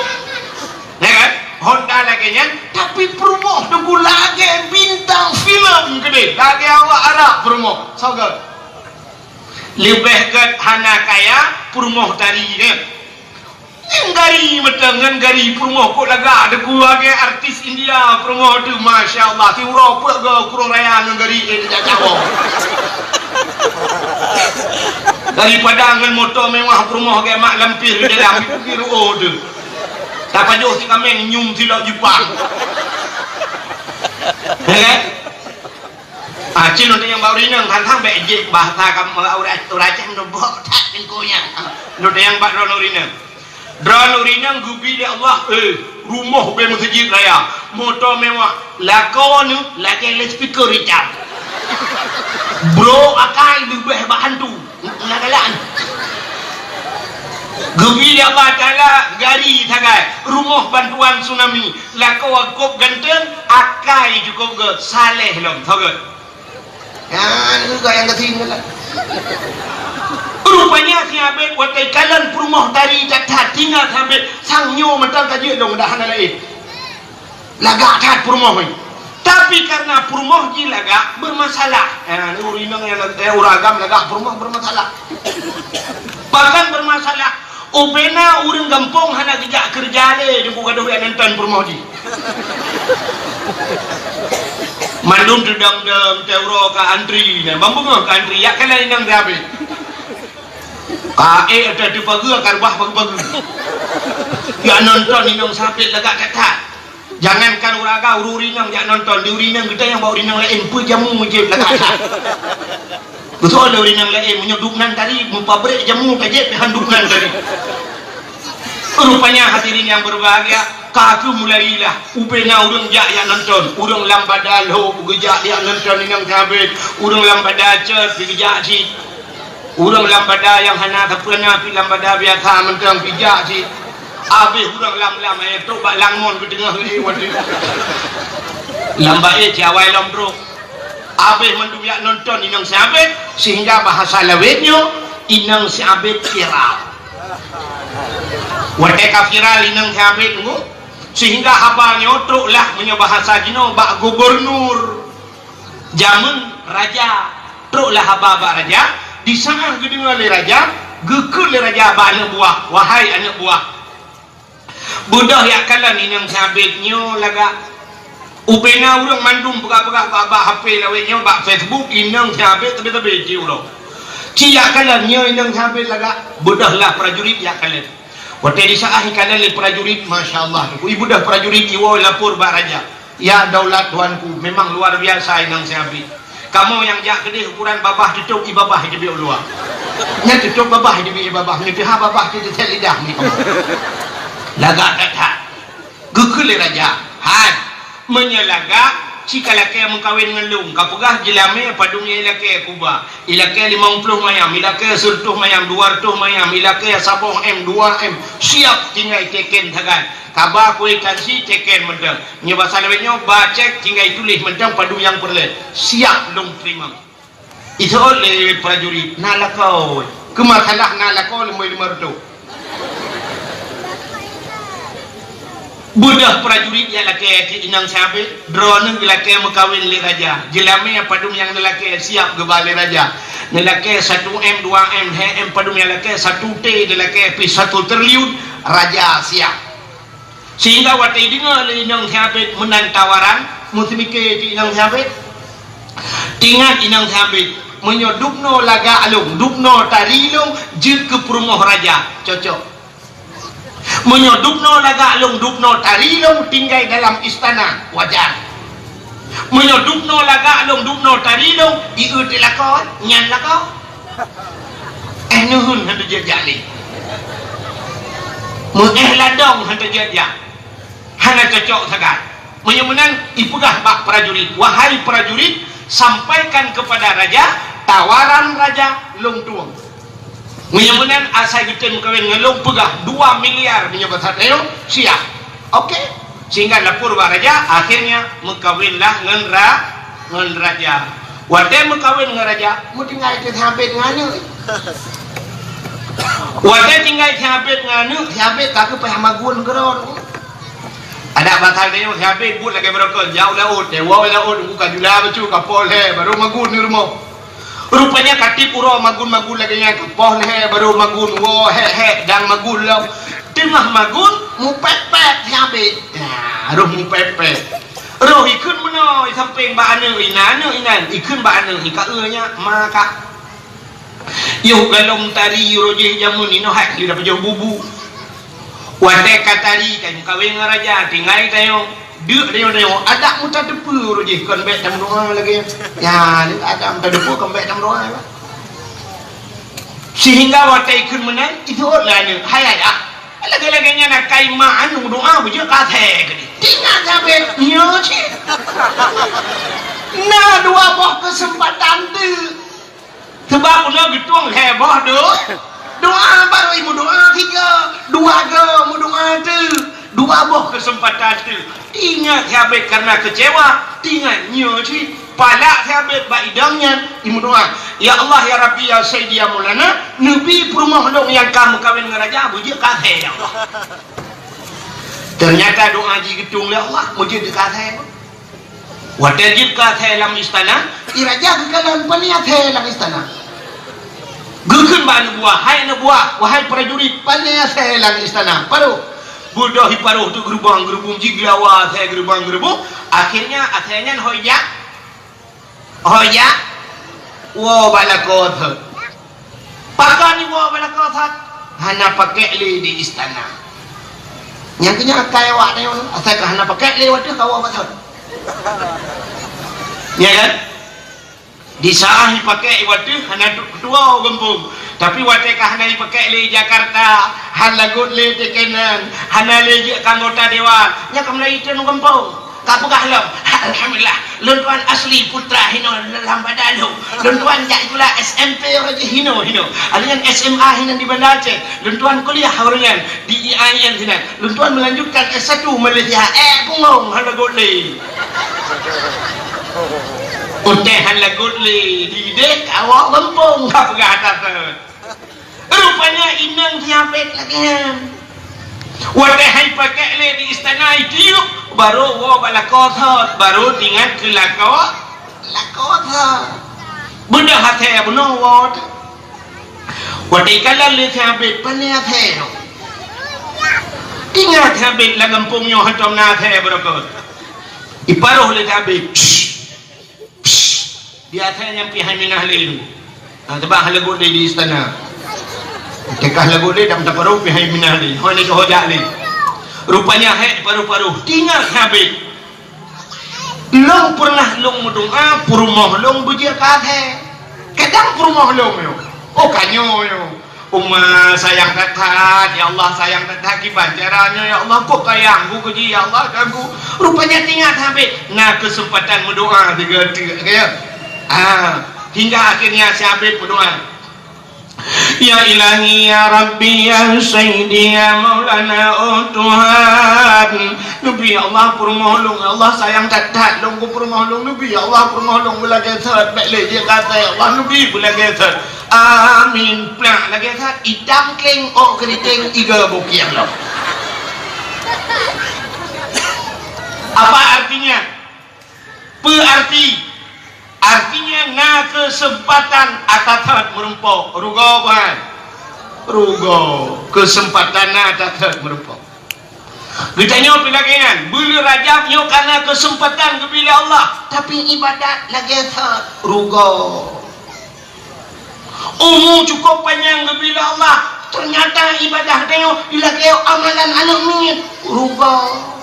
ya kan? Honda lagèe nyan, tapi peurumoh Teungku lagèe bintang filem keudéh, lagèe awak Arab peurumoh. Soe gèt? Leubeh gèt hana kaya peurumoh tari nyan. Nyan gari mantong ngon gari peurumoh kok lagak Teungku, lagèe artis India peurumoh teuh, masya Allah, siuroe peuet goe kurong raya ngon gari, eh, dijak-jak woe. Daripada ngon moto mewah peurumoh lagèe mak lampir di dalam, di reuôh teuh. Tapajoh si kaméng nyium silop Jepang. Ya kan? Ah, cit lôn tanyong bak ureueng inong, han-han bèk jeuet bahasa kamoe ureueng, ureueng Aceh, meunyoe bok that Teungku nyan. Lôn tanyong bak droeneuh ureueng inong. Droeneuh ureueng inong geubri lé Allah, eh, rumoh ubé meuseujid raya, moto mewah, lakoe neuh lagèe loudspeaker Richard. Bro akai leubeh bak hantu. Galak-galak. Geubri lé Allah Taala gari sagai, rumoh bantuan tsunami, lakoe cukôp ganteng, akai cukôp gèt, saleh lom, soe gèt? Nyan juga nyang gasien galak. Rupanya si Abed watèe kalon peurumoh tari that-that, teuingat si Abed, sang nyoe mantong ka jeuet lôn dah hana laén. Lagak that peurumoh nyoe. Tapi karena peurumoh jih lagak, bermasalah. Eh, ureueng inong nyang lag-, eh, ureueng agam lagak peurumoh bermasalah. Bahkan bermasalah. Ubena ureueng gampông hana geujak keureuja lé, Teungku, gadôh jak nonton peurumoh jih. Mandum teudong-dong, teuroe ka antri, nyan ban beungoh ka antri, jak kalon inong si Abed. Ka ék ata teupageue, ka reubah pageue-pageue. Jak nonton inong si Abed lagak that-that. Jangankan ureueng agam, ureueng inong jak nonton, di ureueng inong geutanyong bak ureueng inong laén, peue jamu jeuet lagak that. Beutôi lé ureueng inong laén, meunyoe duek nan tadi, meupabrek jamu ka jeuet, han duek nan tadi. Rupanya hadirin yang berbahagia, ka keuh mulailah, ubena ureueng jak, jak nonton, ureueng lam bada lhok geujak jak nonton inong si Abed, ureueng lam bada cot geujak cit. Ureueng lam bada nyang hana sapeue na, pih lam bada biasa mantong pih jak cit. Abéh ureueng lam-lam, eh, trok bak Langmon geuteungoh lé watèe. Lam baét cit awai lom trok. Abéh mandum jak nonton inong si Abed, sehingga bahasa lawét nyoe, inong si Abed viral. Watèe ka viral inong si Abed nyoe, sehingga haba nyoe troklah, meunyoe bahasa jinoe, bak gubernur. Jameun raja, troklah haba bak raja, di saat geudeungoe lé raja, geukheun lé raja bak aneuk buah, "Wahai aneuk buah, beudôh jak kalon inong si Abed nyoe lagak. Ubena ureueng mandum peugah-peugah bak, bak H P lawét nyoe, bak Facebook, inong si Abed teubi-teubi di uroe. Ci jak kalon nyoe inong si Abed lagak, beudôhlah prajurit jak kalon." Watèe di saat jikalon lé prajurit, masya Allah, ibeudôh prajurit iwoe lapor bak raja. "Ya daulat tuanku, memang luar biasa inong si Abed. Kamoe nyang jak keudéh, ukuran babah teutôb, ié babah iteubiet u luwa. Nyan teutôb babah iteubiet ié babah, meunyoe teuhah babah teutet lidah mi kamoe." Lagak that-that. Geukheun lé raja, "Hai, meunyoe lagak, ci ka lakèe meukawen ngon lôn, ka peugah jeulamé padum nyang ilakèe kuba, ilakèe limong ploh mayam, ilakèe sireutôh mayam, dua reutôh mayam, ilakèe saboh M, dua M, siap tinggai teken sagai." Kaba kwitansi teken mantong. Nyoe basa lawét nyoe, ba cek tinggai tuléh mantong padum nyang peureulèe. Siap lôn teurimong. Iseuôt lé prajurit, "Na lakoe." Keu masalah na lakoe leumoi lima reutôh. Beudôh prajurit jak lakèe keu inong si Abed, droeneuh geulakèe meukawen lé raja. Jeulamé padum nyang neulakèe siap geuba lé raja. Neulakèe satu M, dua M, lhèe M padum nyang lakèe, satu T neulakèe pih satu triliun, raja siap. Sehingga watèe ideungö lé inong si Abed meunan tawaran, meuseumike cit inong si Abed. Teuingat inong si Abed, Meunyoe dubnoe lagak lôn, dubnoe tari lôn, jeuet keu peurumoh raja, cocok. Meunyoe dubnoe lagak lôn, dubnoe tari lôn, tinggai dalam istana, wajar. Meunyoe dubnoe lagak lôn, dubnoe tari lôn, ieu teuh lakoe, nyan lakoe. Eh, neuheun hana jeuet jak lé. Meu-eh ladong hana jeuet jak. Hana cocok sagai. Meunyoe meunan, ipeugah bak prajurit, "Wahai prajurit, sampaikan kepada raja, tawaran raja lôn tueng." Meunyoe meunan, asai geutem meukawen ngon lôn, peugah dua miliar meunyoe basa tanyoe, siap. Oke. Sehingga lapor bak raja, akhirnya meukawenlah ngon ra-, ngon raja. Watée meukawen ngon raja, meutinggai teuh si Abed ngon aneuk. Watée tinggai si Abed ngon aneuk, si Abed ka geupeuhah magun keudroe. Adak basa tanyoe si Abed buet lagée beurokon, jak u laôt, teuwoe u laôt, nunggu ka jula bacut, ka poh lhée, barô magun di rumoh. Rupanya ka tieb uroe magun-magun lagée nyan, ka poh lhée, barô magun, woe hék-hék, dan magun lom. Teungoh magun, mupék-pék si Abed. Ya, roh mupék-pék. Roh ikheun meunoe, isampéng bak aneuk inan, aneuk inan, ikheun bak aneuk, ika eu nyak, ma ka. Yoh galom tari uroe jih jameun inoe hai, lira pajoh bubu. Watée ka tari, ka meukawen ngon raja, tinggai tanyoe, deuk tanyoe-tanyoe, adak meutadeupeu uroe jih kon bék tameudoá lagée nyan. Ya, adak meutadeupeu kon bék tameudoá, ya. Sehingga watée ikheun meunan, ituot lé aneuk, "Hai ayah, lagée-lagée nyan akai ma aneuk meudoá beujeuet ka asée keudeh." Tingat sabe, nyoe cit. Na dua boh keuseumpatan teuk. Sabab unoe geutueng lhée boh do-, doá, barô imeudoá tiga, dua go meudoá teuk, dua boh keuseumpatan teuk. Tingat si Abed karena keucewa, tingat nyoe cit, palak si Abed bak idong nyan, imeudoá, "Ya Allah, ya Rabbi, ya Sayyidi, ya Maulana, neubi peurumoh lôn nyang ka meukawen ngon raja beujeuet ka asée, ya Allah." Ternyata doá jih geutueng lé Allah, meujeuet ka asée. Watée jeuet ka asée lam istana, i raja geukalon pane asée lam istana. Geukheun bak aneuk buah, "Hai aneuk buah, wahai prajurit, pane asée lam istana." Paroh. Beudôh iparoh teuk geurubang-geurubung, jigeulawa asée geurubang-geurubung. Akhirnya asée nyan hôi jak, hôi jak woe bak lakoe thot. Pakon iwoe bak lakoe thot? Hana pakék lé di istana. Nyang keu nyan akai awak tanyoe, asai ka hana pakék lé watée ka woe bak thot. Ya kan? Di saat ipakék watée hana tu-, tuwoe gampông. Tapi watée ka hana ipakék lé Jakarta, hana lagot lé teukenan, hana lé jeuet keu anggota dewan, nyan ka mulai iteun gampông. Ka peugah lom, "Alhamdulillah, lôn tuan asli putra hinoe lam badan lôn. Lôn tuan jak sikula S M P uroe jih hinoe, hinoe. Lheuh nyan S M A hinan di Banda Aceh. Lôn tuan kuliah uroe nyan di I A I N sinan. Lôn tuan melanjutkan S satu Malaysia." Eh, bungong hana lagot lé. Untée hana lagot lé, di ideh ka woe gampông ka peugah that. Rupanya inong si Abed lagée nyan. Watée han ipakék lé di istana, itiup, barô woe bak lakoe thot, barô tingat keu lakoe, lakoe thot. Beudôh asée bunoe woe. Watée ikalon lé si Abed, pane asée nyoe? Tingat si Abed lam gampông nyoe hantom na asée beurokon. Iparoh lé si Abed. Psst! Di asée nyan pih hai minah lé nyoe. Ha, teuba hana lagot lé di istana. Teuka hana lagot lé, dan taparoh pih hai minah lé. Hana lé keu hojak lé. Rupanya hék paroh-paroh. Tingat si Abed. Lôn peureunah lôn meudoá, peurumoh lôn beujeuet keu asée. Kadang peurumoh lôn nyoe. Oh, ka nyoe nyoe. Uma sayang that-that, ya Allah, sayang that-that, kiban cara nyoe, ya Allah, kok sayang ku keu jih, ya Allah, ganggu. Rupanya tingat si Abed, na keuseumpatan meudoá sigoe teuk, ya. Ah, hingga akhirnya si Abed meudoá, "Ya Ilahi, ya Rabbi, ya Sayyidi, ya Maulana, oh Tuhan, neubi, ya Allah, peurumoh lôn, ya Allah, sayang that-that lôn keu peurumoh lôn, neubi, ya Allah, peurumoh lôn beulagée thot, bék lé jeuet keu asée, ya Allah, neubi beulagée thot." Amin. Plak lagée that, itam kleng, ôk keuriteng, iga bukeng lom. Apa artinya? Peu arti? Artinya na keuseumpatan ata that meurumpok. Rugoe bukan? Rugoe. Keuseumpatan na ata that meurumpok. Geutanyoe pih lagée nyan, buleuen Rajab nyoe ka na keuseumpatan geubri lé Allah, tapi iébadat lagée that rugoe. Umu cukup panyang geubri lé Allah, teunyata ibadah tanyoe ilakée amalan aneuk miet. Rugoe.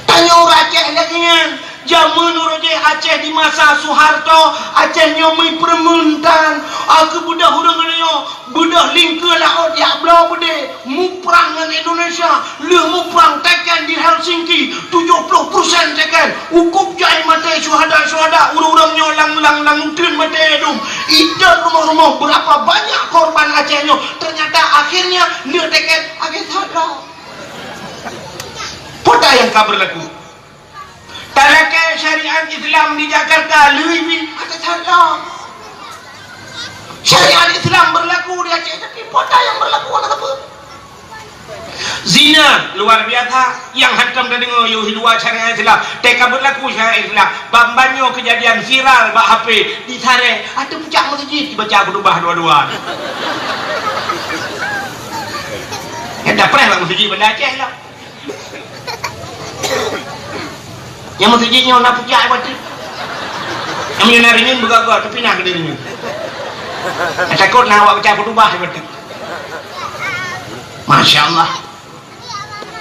Tanyoe ureuëng Aceh lagée nyan. Jameun uroe jih Aceh di masa Soeharto, Aceh nyoe meupeureumeun tan. Aku beudôh ureuëng nyoe, beudôh lingkeue laôt jak bloe beudé, muprang ngon Indonesia. Lheueh muprang teken di Helsinki, tujoh ploh persen teken. Ukub jai maté syuhada-syuhada, ureuëng-ureuëng nyoe lam, lam, lam uteuen maté dum. Itot rumoh-rumoh, beurapa banyak korban Aceh nyoe. Teunyata akhirnya lheueh teken, akhé that lom. Peue nyang ka beurlaku? Talakée syariat Islam di Jakarta lheueh bi, akhé that lom. Syariat Islam beurlaku di Aceh, tapi peue nyang beurlaku hana sapeue. Zina luar biasa, nyang hantom tadeungoe yoh di luwa syariat Islam, teuka beurlaku syariat Islam. Ban-ban nyoe keujadian viral bak H P, di Sarée, ateueh pucak meuseujid jibaca khutubah dua-dua. Nyang tapreh bak meuseujid Banda Aceh lah. Nyang meuseujid nyoe na pucak bateuk. Nyang meunyoe na reunyeun beugah-gah, tapi na keudeh reunyeun. Takot na awak baca khutubah bateuk. Masya Allah.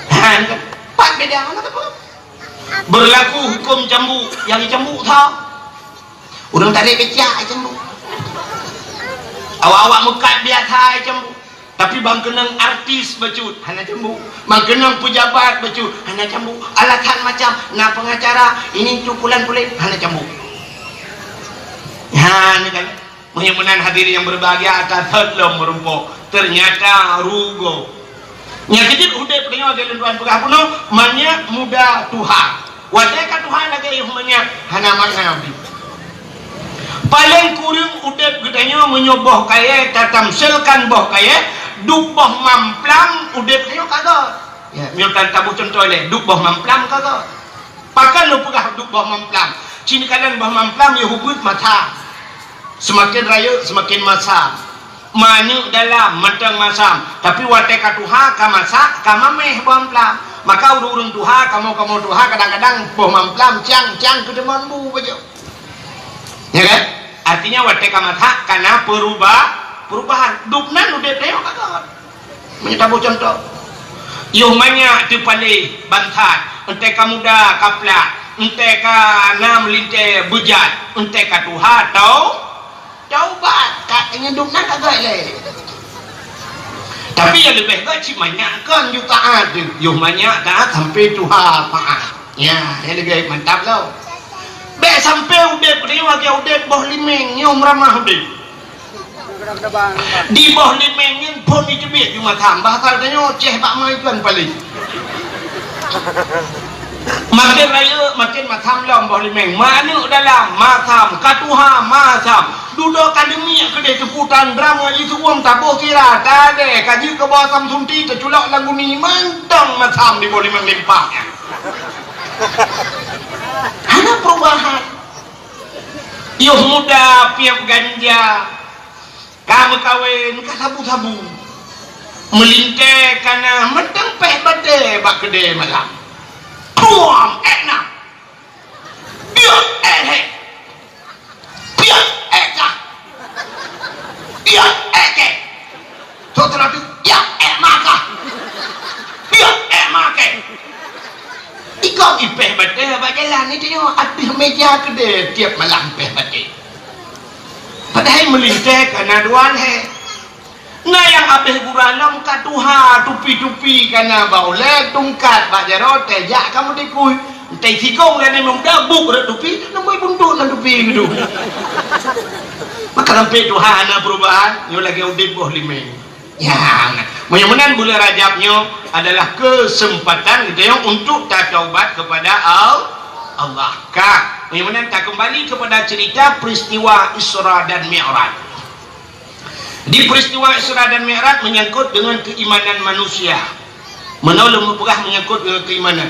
Ha, ni kan? Pat beda, hana teupeu. Beurlaku huköm cambuk, nyang cambuk tho. Ureuëng tarek becak cambuk. Awak-awak meukat biasa cambuk. Tapi ban keunong artis bacut, hana cambuk. Ban keunong peujabat bacut, hana cambuk. Alasan macam na pengacara, ini cukulan pulen, hana cambuk. Ha, ni kan. Meunyoe meunan hadirin yang berbahagia, atas lom meurumpok. Ternyata rugoe. Nyang keujeuet udeb tanyoe lagée lôn tuan peugah bunoe, manyak muda tuha. Watée ka tuha lagée yoh manyak, hana makna udeb. Paleng kureueng udeb geutanyoe meunyoe boh kayée tatamselkan boh kayée, duek boh mamplam udeb tanyoe ka göt. Ya, meunyoe tan taboh cuntoh lé, duek boh mamplam ka göt. Pakon lôn peugah duek boh mamplam? Ci neukalon boh mamplam yoh ubit masa. Seumaken rayeuk, seumaken masam. Manök dalam, mantong masam. Tapi watée ka tuha, ka masak, ka mameh boh mamplam. Maka ureuëng-ureuëng tuha, kamoe-kamoe tuha, kadang-kadang boh mamplam cang-cang keudeungon bu bacut. Ya kan? Artinya watée ka masak, ka na peruba-, perubahan. Duek nan udeb tanyoe ka göt. Meunyoe taboh cuntoh, yoh manyak teupaléh ban that, entée ka muda ka plak, entée ka na meulintée beujat, entée ka tuha tau, taubat, ka nyan duek nan ka göt lé. Tapi nyang leubeh göt cit manyak kon, yue taát teuh, yoh manyak taát sampai tuha taát. Ya, nyang leubeh mantap lom. Bék sampai udeb nyoe lagée udeb boh limeng, nyoe meuramah udeb. Di boh limeng nyan phon jiteubiet ju masam, bahasa tanyoe ceh bak mai tuan paléh. Makin rayeuk, makin masam lom boh limeng. Manök dalam, masam. Ka tuha, masam. Dudoe ka leumiek keudeh teuputan drama jisuwöm taboh sira, tadée ka jeuet keu boh asam sunti teuculok lam guni, mantong masam di boh limeng limpah nyan. Hana perubahan. Yoh muda piep ganja, ka meukawen ka sabu-sabu. Meulintée ka na mantong péh batée bak keudée malam. Puam, ék na. Piep, ék hék. Piep, ék ka. Piep, ék kék. Seuteulah tu, ya, ék maka. Ya, ék maké. Ikong ipéh batée bak jalan ni teuh, ateueh méja keudée tiep malam péh batée. Padahai meulintée ka na dua lhée. Na nyang abéh gura lom ka tuha, tupi-tupi ka na bak ulée, tungkat bak jaroe, teuh jak ka meutikui. Entée sikong lagée muda, buk rot tupi, neumui buntot lam tupi gitu. Maka sampai tuha hana perubahan, nyoe lagée udeb boh limeng. Ya, meunyoe meunan buleuen Rajab nyoe adalah kesempatan geutanyoe untuk tataubat kepada Al-, Allah. Ka, meunyoe meunan takeumbali kepada cerita peristiwa Isra dan Mi'raj. Di peristiwa Isra dan Mi'raj menyangkut dengan keimanan manusia. Meunoe lôn peugah menyangkut dengan keimanan.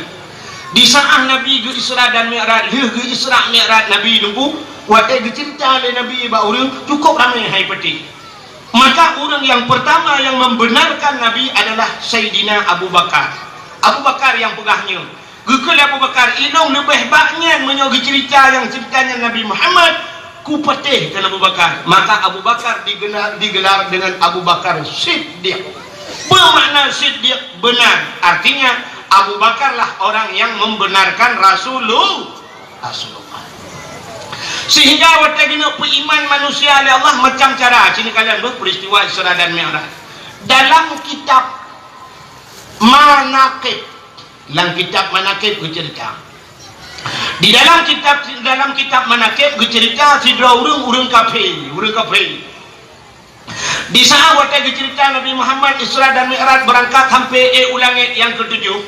Di saat Nabi geu-Isra dan Mi'raj, lheueh geu-Isra Mi'raj Nabi nunggu, watée geuceurita lé Nabi bak ureuëng, cukup ramé hai patéh. Maka ureuëng yang pertama yang membenarkan Nabi adalah Saidina Abu Bakar. Abu Bakar yang peugah nyoe. Geukheun lé Abu Bakar, "Inong leubeh bak nyan meunyoe geuceurita nyang ceurita nyan Nabi Muhammad, Kupatéh kheun Abu Bakar. Maka Abu Bakar digelar, digelar dengan Abu Bakar Siddiq. Bermakna Siddiq benar. Artinya, Abu Bakarlah orang yang membenarkan Rasulullah. Rasulullah. Sehingga watée geuneuk peuiman manusia lé Allah macam cara. Sini kalian beuh peristiwa Isra dan Mi'raj. Dalam kitab Manaqib, lam kitab Manaqib geucerita. Di dalam kitab, dalam kitab Manaqib geucerita sidroe ureuëng, ureuëng kafé, ureuëng kafé. Di saat watée geucerita Nabi Muhammad Isra dan Mi'raj, beurangkat sampai ék u langét nyang keutujoh,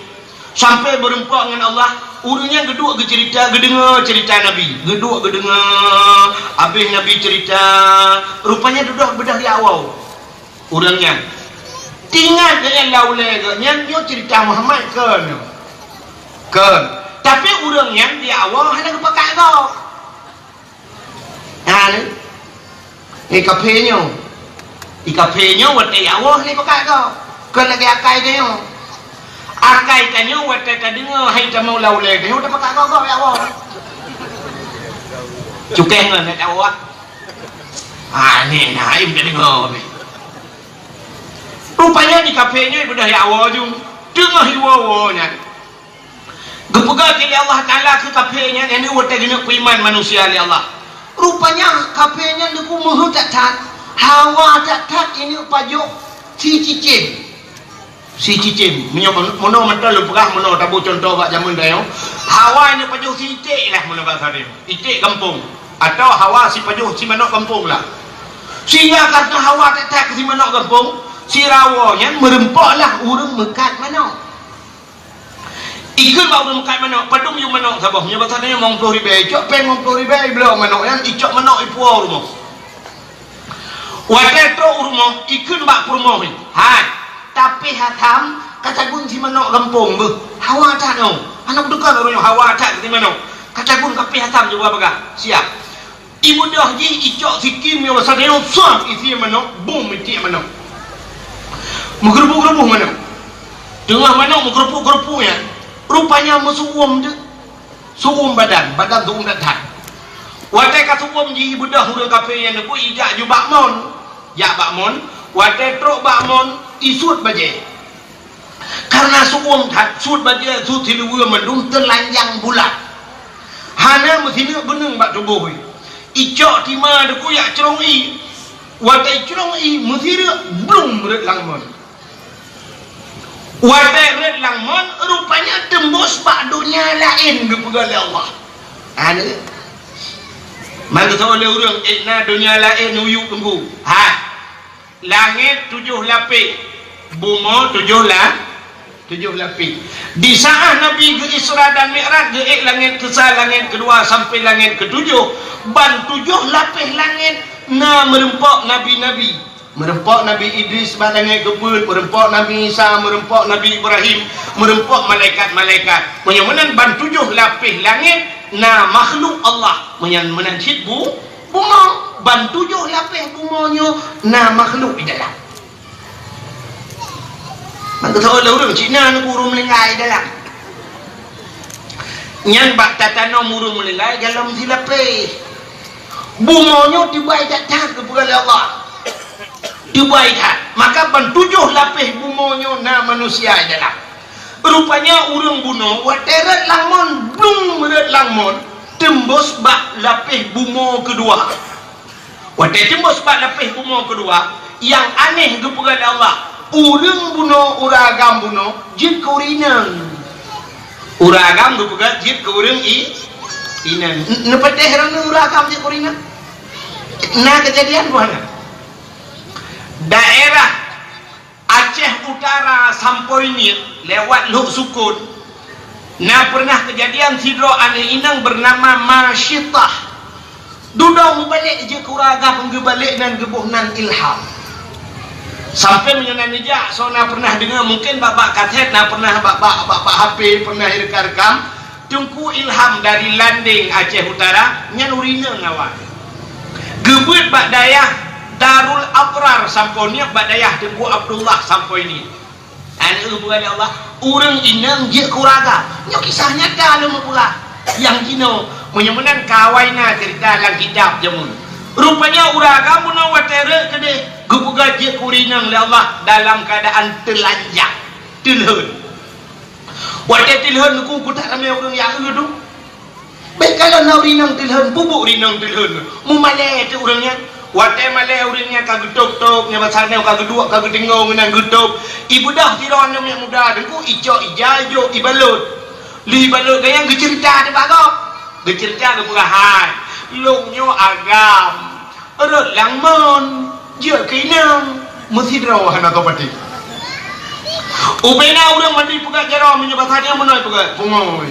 sampai beureumpok ngon Allah, ureuëng nyan geuduek geucerita, geudeungoe cerita Nabi, geuduek geudeungoe, habéh Nabi cerita, rupanya dudoh beudôh jak woe ureuëng nyan. Teuingat geuhnyan lam ulée geuhnyan nyoe cerita Muhammad kheun. Kheun. Tapi ureuëng nyan jak woe hana geupakat gob. Nah, ni. Ni kafé nyoe. Di kafé nyoe watée jak woe hana pakat gob. Kon lagée akai tanyoe. Akai tanyoe watée tadeungoe hai tamong lam ulée tanyoe tapakat gob-gob jak woe. Cukéh ngon jak woe. Ah, ni, nah, im tadeungoe ni. Rupanya di kafé nyoe beudôh jak woe ju. Teungoh jiwoe-woe nyan. Geupeugah lé Allah Taala keu kafé nyan, nyan watée geuneuk peuiman manusia lé Allah. Rupanya kafé nyan deuku meuheuét that-that, hawa that-that ineuk pajoh sicicém. Sicicém. Meunyoe meunoe mantong lôn peugah, meunoe tabu cuntoh bak jameun tanyoe. Hawa ineuk pajoh siték lah meunoe basa tanyoe. Iték gampông. Atawa hawa sipajoh simanok gampông lah. Sehingga karna hawa that-that keu simanok gampông, sirawoe nyan meureumpok lah ureuëng meukat manok. Ikheun bak ureuëng meukat manok, padum yue manok saboh? Meunyoe basa tanyoe limong ploh ribée, icok péng limong ploh ribée, ibloe manok nyan, icok manok ipuwoe u rumoh. Watée trok u rumoh, ikheun bak peurumoh nyan, "Hai, tapéh asam, ka tagun simanok gampông beuh. Hawa that nyoe." Hana beuteuka ureuëng nyoe, "Hawa that simanok. Ka tagun kapéh asam ju bagah." Siap. Ibeudôh jih icok sikin nyoe basa tanyoe, suah isi manok, bum itiek manok. Meugeureubuh-geureubuh manok. Teungoh manok meugeureupuek-geureupuek nyan, rupanya meusu'uem deuh. Su'uem badan, badan su'uem that-that. Watée ka su'uem jih ibeudôh ureuëng kafé nyan neubeuet ijak ju bak mon. Jak bak mon, watée trok bak mon, isuet bajée. Karna su'uem that, suet bajée, suet siluweue mandum teulanjang bulat. Hana meusineuk beuneueng bak tuboh jih. Icok tima deuku jak crông ié. Watée crông ié meusireuk, blum rhot lam mon. Watée rhot lam mon, rupanya teumbôs bak donya laén geupeugah lé Allah. Hana. Mangkeusoe lé ureuëng, ék na donya laén uyuek teungku. Ha. Langét tujoh lapéh, bumoe tujoh la-, tujoh lapéh. Di saat Nabi geu-Isra dan Mi'raj, geuék langét keusa, langét keudua, sampai langét keutujoh, ban tujoh lapéh langét na meureumpok nabi-nabi. Meureumpok Nabi Idris bak langét keupeuet, meureumpok Nabi Isa, meureumpok Nabi Ibrahim, meureumpok malaikat-malaikat. Meunyoe meunan ban tujoh lapéh langét na makhluk Allah. Meunyan meunan cit bu-, bumoe, ban tujoh lapéh bumoe nyoe na makhluk di dalam. Mangkeusoe lé ureuëng cit na neuguru meuninggai dalam. Nyan bak tatanom ureuëng meuninggai dalam silapéh. Bumoe nyoe teubai that-that geupeugah lé Allah. Teubai that. Maka ban tujoh lapéh bumoe nyoe na manusia di dalam. Rupanya ureuëng bunoe watée rhot lam mon, blum rhot lam mon, teumbôs bak lapéh bumoe keudua. Watée teumbôs bak lapéh bumoe keudua, nyang aneh geupeugah lé Allah, ureuëng bunoe, ureuëng agam bunoe jeuet keu ureuëng inong. Ureuëng agam geupeugah jeuet keu ureuëng i-, inong. N-, neupatéh droeneuh ureuëng agam jeuet keu ureuëng inong? Na keujadian bunoe. Daerah Aceh Utara sampoe nyoe lewat Lhoksukon, na pernah keujadian sidroe aneuëk inong beunama Masyitah. Dudoe meubalek jeuet keu ureuëng agam, geubalek nan geuboh nan Ilham. Sampoe meunyoe na neujak, soe na pernah deungoe, mungken bak-bak kaset, na pernah bak-bak, bak-bak H P pernah irekam-rekam. Teungku Ilham dari Landeng, Aceh Utara, nyan ureuëng inong awak. Geubeuet bak dayah Darul Abrar sampoe nyoe bak dayah Teungku Abdullah sampoe nyoe. Aneuëk bukan Allah, ureuëng inong jeuet keu ureuëng agam. Nyoe kisah nyata lôn meupeugah. Nyang jinoe, meunyoe meunan ka awai na ceurita lam kitab jameun. Rupanya ureueng agam bunoe watèe rhot keudeh, geupeugah jeuet keu ureueng inong lé Allah dalam keuadaan teulanjang, teulhon. Watèe teulhon ku, ku tak ramé ureueng nyang eu tu. Bèk kalon na ureueng inong teulhon, peubuet ureueng inong teulhon. Mumalèe teuk ureueng nyan. Watèe malèe ureueng nyan ka geutôb-tôb, nyan basa nyoe ka geuduek, ka geuteungoh ngon nyang geutôb. Ibeudôh sidroe aneuk miet muda teungku, icok ija, ijok, ibalot. Lheuh ibalot gobnyan geuceurita teuh bak gob. Geuceurita geupeugah, "Hai, lôn nyoe agam, rhot lam mon, jeuet keu inong, meusidroe hana soe patéh." Ubena ureueng mandum peugah jaroe, meunyoe basa nyoe meunoe peugah, pungo.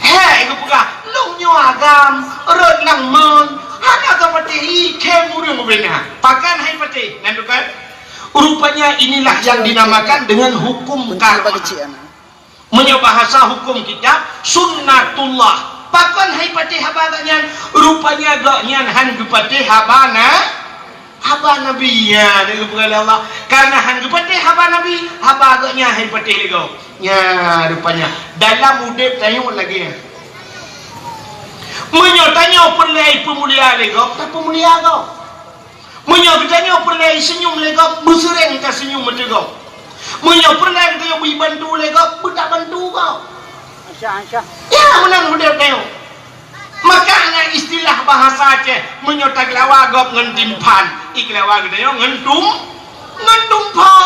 Hék geupeugah, "Lôn nyoe agam, rhot lam mon, hana soe patéh, ié khem ureueng ubena." Pakon han ipatéh, nyan tu kan? Rupanya inilah yang dinamakan dengan hukum karma. Meunyoe bahasa hukum kitab, sunnatullah. Pakon han ipatéh haba gobnyan? Rupanya gobnyan han geupatéh haba na-, haba Nabi. Nyan geupeugah lé Allah. Karena han geupatéh haba Nabi, haba gobnyan han ipatéh lé gob. Nyan rupanya dalam udép tanyoe lagèe nyan. Meunyoe tanyoe peureulèe ipeumulia lé gob, tapeumulia gob. Meunyoe geutanyoe peureulèe iseunyum lé gob, beuseuréng taseunyum ateueh gob. Meunyoe peureulèe geutanyoe bri bantu lé gob, beutabantu gob. Ya, meunan udép tanyoe. Maka na istilah bahasa Aceh, meunyoe tageulawa gob ngon timphan, igeulawa geutanyoe ngon tum-, ngon tumpho.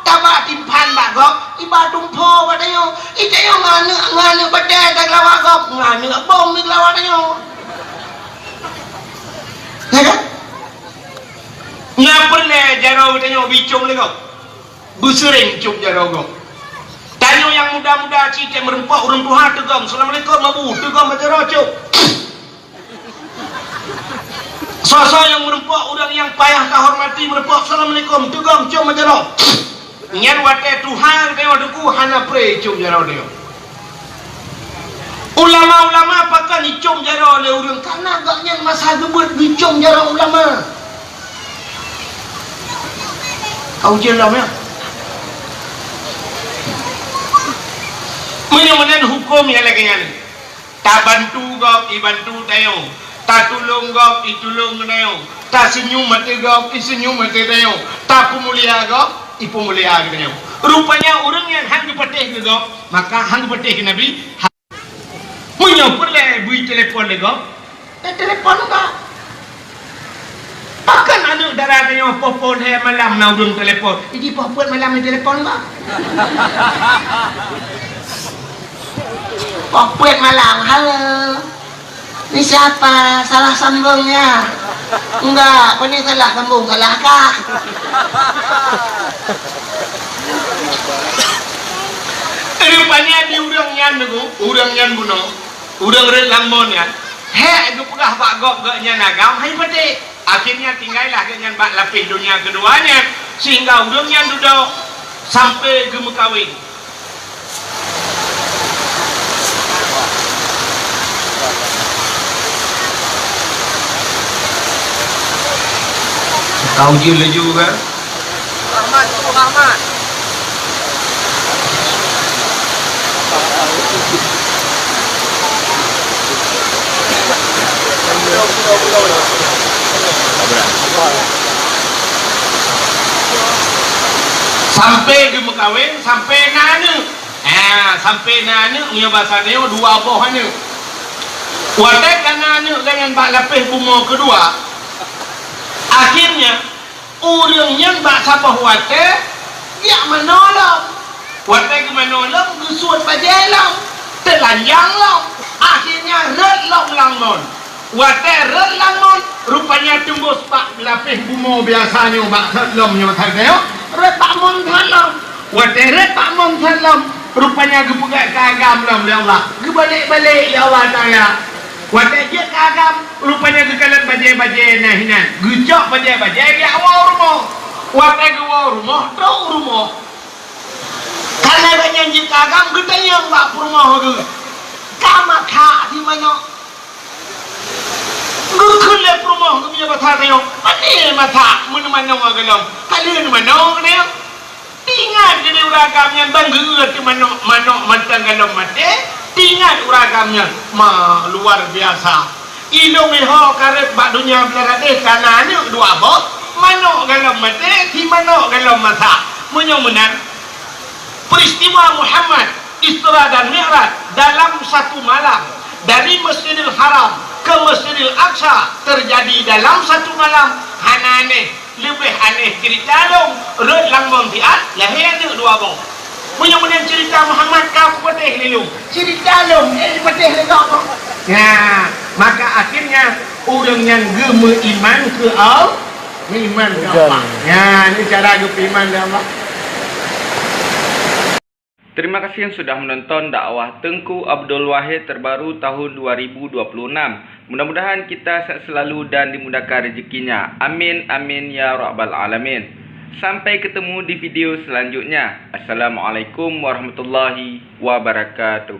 Taba timphan bak gob, iba tumpho bak tanyoe. Itanyoe ngon aneuk, ngon aneuk batèe tageulawa gob, ngon aneuk bom igeulawa tanyoe. Ya kan? Na peureulèe jaroe geutanyoe bicom lé gob. Beuseuréng cop jaroe gob. Tanyoe nyang muda-muda cit meureumpok ureueng tuha teugom, "Assalamualaikum, Abu," teugom jaroe cop. Soe-soe nyang meureumpok ureueng nyang payah tahormati meureumpok, "Assalamualaikum," teugom cop jaroe. Nyan watèe tuha geutanyoe teungku hana pré cop jaroe nyoe. Ulama-ulama pakon icom jaroe lé ureueng, karena gobnyan masa geubeuet geucom jaroe ulama. Ka ujeuen lom, ya. Meunyoe meunan huköm nyang lagèe nyan, tabantu gob, ibantu tanyoe, tatulông gob, itulông tanyoe, taseunyum ateueh gob, iseunyum ateueh tanyoe, tapeumulia gob, ipeumulia keu tanyoe. Rupanya ureueng nyang han geupatéh keu gob, maka han geupatéh keu Nabi. Meunyoe peureulèe bri telepon lé gob, teutelepon gob. Pakon aneuk dara tanyoe poh-poh lhèe malam na ureueng telepon? Jadi poh peuet malam telepon gob. Poh peuet malam, "Halo. Ni siapa? Salah sambung ya?" "Enggak, bukan salah sambung, salah kah?" Rupanya di ureueng nyan nyoe, ureueng nyan bunoe, ureueng rhot lam mon nyan, hék geupeugah bak gob gobnyan agam han ipatéh. Akhirnya tinggai lah gobnyan bak lapéh donya keudua nyan, sehingga ureueng nyan dudoe sampai geumeukawen. Ka ujeuen laju kan? Rahmat, Rahmat. Sampai geumeukawen, sampai na aneuk. Ha, sampai na aneuk, meunyoe basa tanyoe dua boh aneuk. Watèe ka na aneuk gobnyan bak lapéh bumoe keudua, akhirnya ureueng nyan bak saboh watèe jak manoe lom. Watèe geumanoe lom, geusuet bajèe lom, teulanjang lom, akhirnya rhot lom lam mon. Watèe rhot lam mon, rupanya teumbôh bak lapéh bumoe biasa nyoe bak that lom nyoe that nyoe, rhot bak mon that lom. Watèe rhot bak mon that lom, rupanya geupeugah keu agam lom lé Allah. Geubalek-balek lé Allah Taala. Watèe jeuet keu agam, rupanya geukalon bajèe-bajèe na hinan. Geucok bajèe-bajèe geujak woe u rumoh. Watèe geuwoe u rumoh, trok u rumoh. Kana gobnyan jeuet keu agam, geutanyong bak peurumoh geuh, "Ka mathak di manok?" Geukheun lé peurumoh geuh, meunyoe basa tanyoe, "Pane mathak, meuneumanok gohlom, ka lheueh neumanoe keunoe." Teuingat keunoe ureueng agam nyan ban geu-eu ateueh manok, manok mantong gohlom maté, ti Ingat ureueng agam nyan, ma luar biasa. Ilong iho kareb bak dunia beularadeh kana aneuk dua boh, manok galom maté, si manok galom masak. Meunyoe meunan, peristiwa Muhammad Isra dan Mi'raj dalam satu malam dari Masjidil Haram ke Masjidil Aqsa terjadi dalam satu malam, hana aneh. Leubeh aneh cerita lom, rot lam bong siat, lahé aneuk dua boh. Meunyoe meunan cerita Muhammad ka kupatéh lé lôn. Cerita lom, eh, dipatéh lé gob. Nah, maka akhirnya ureueng nyang geumeuiman keu Allah, meuiman keu Allah. Nah, ni cara geupeuiman lé Allah. Terima kasih yang sudah menonton dakwah Teungku Abdul Wahid terbaru tahun dua ribu dua puluh enam. Mudah-mudahan kita sehat selalu dan dimudahkan rezekinya. Amin, amin, ya rabbal alamin. Sampai ketemu di video selanjutnya. Assalamualaikum warahmatullahi wabarakatuh.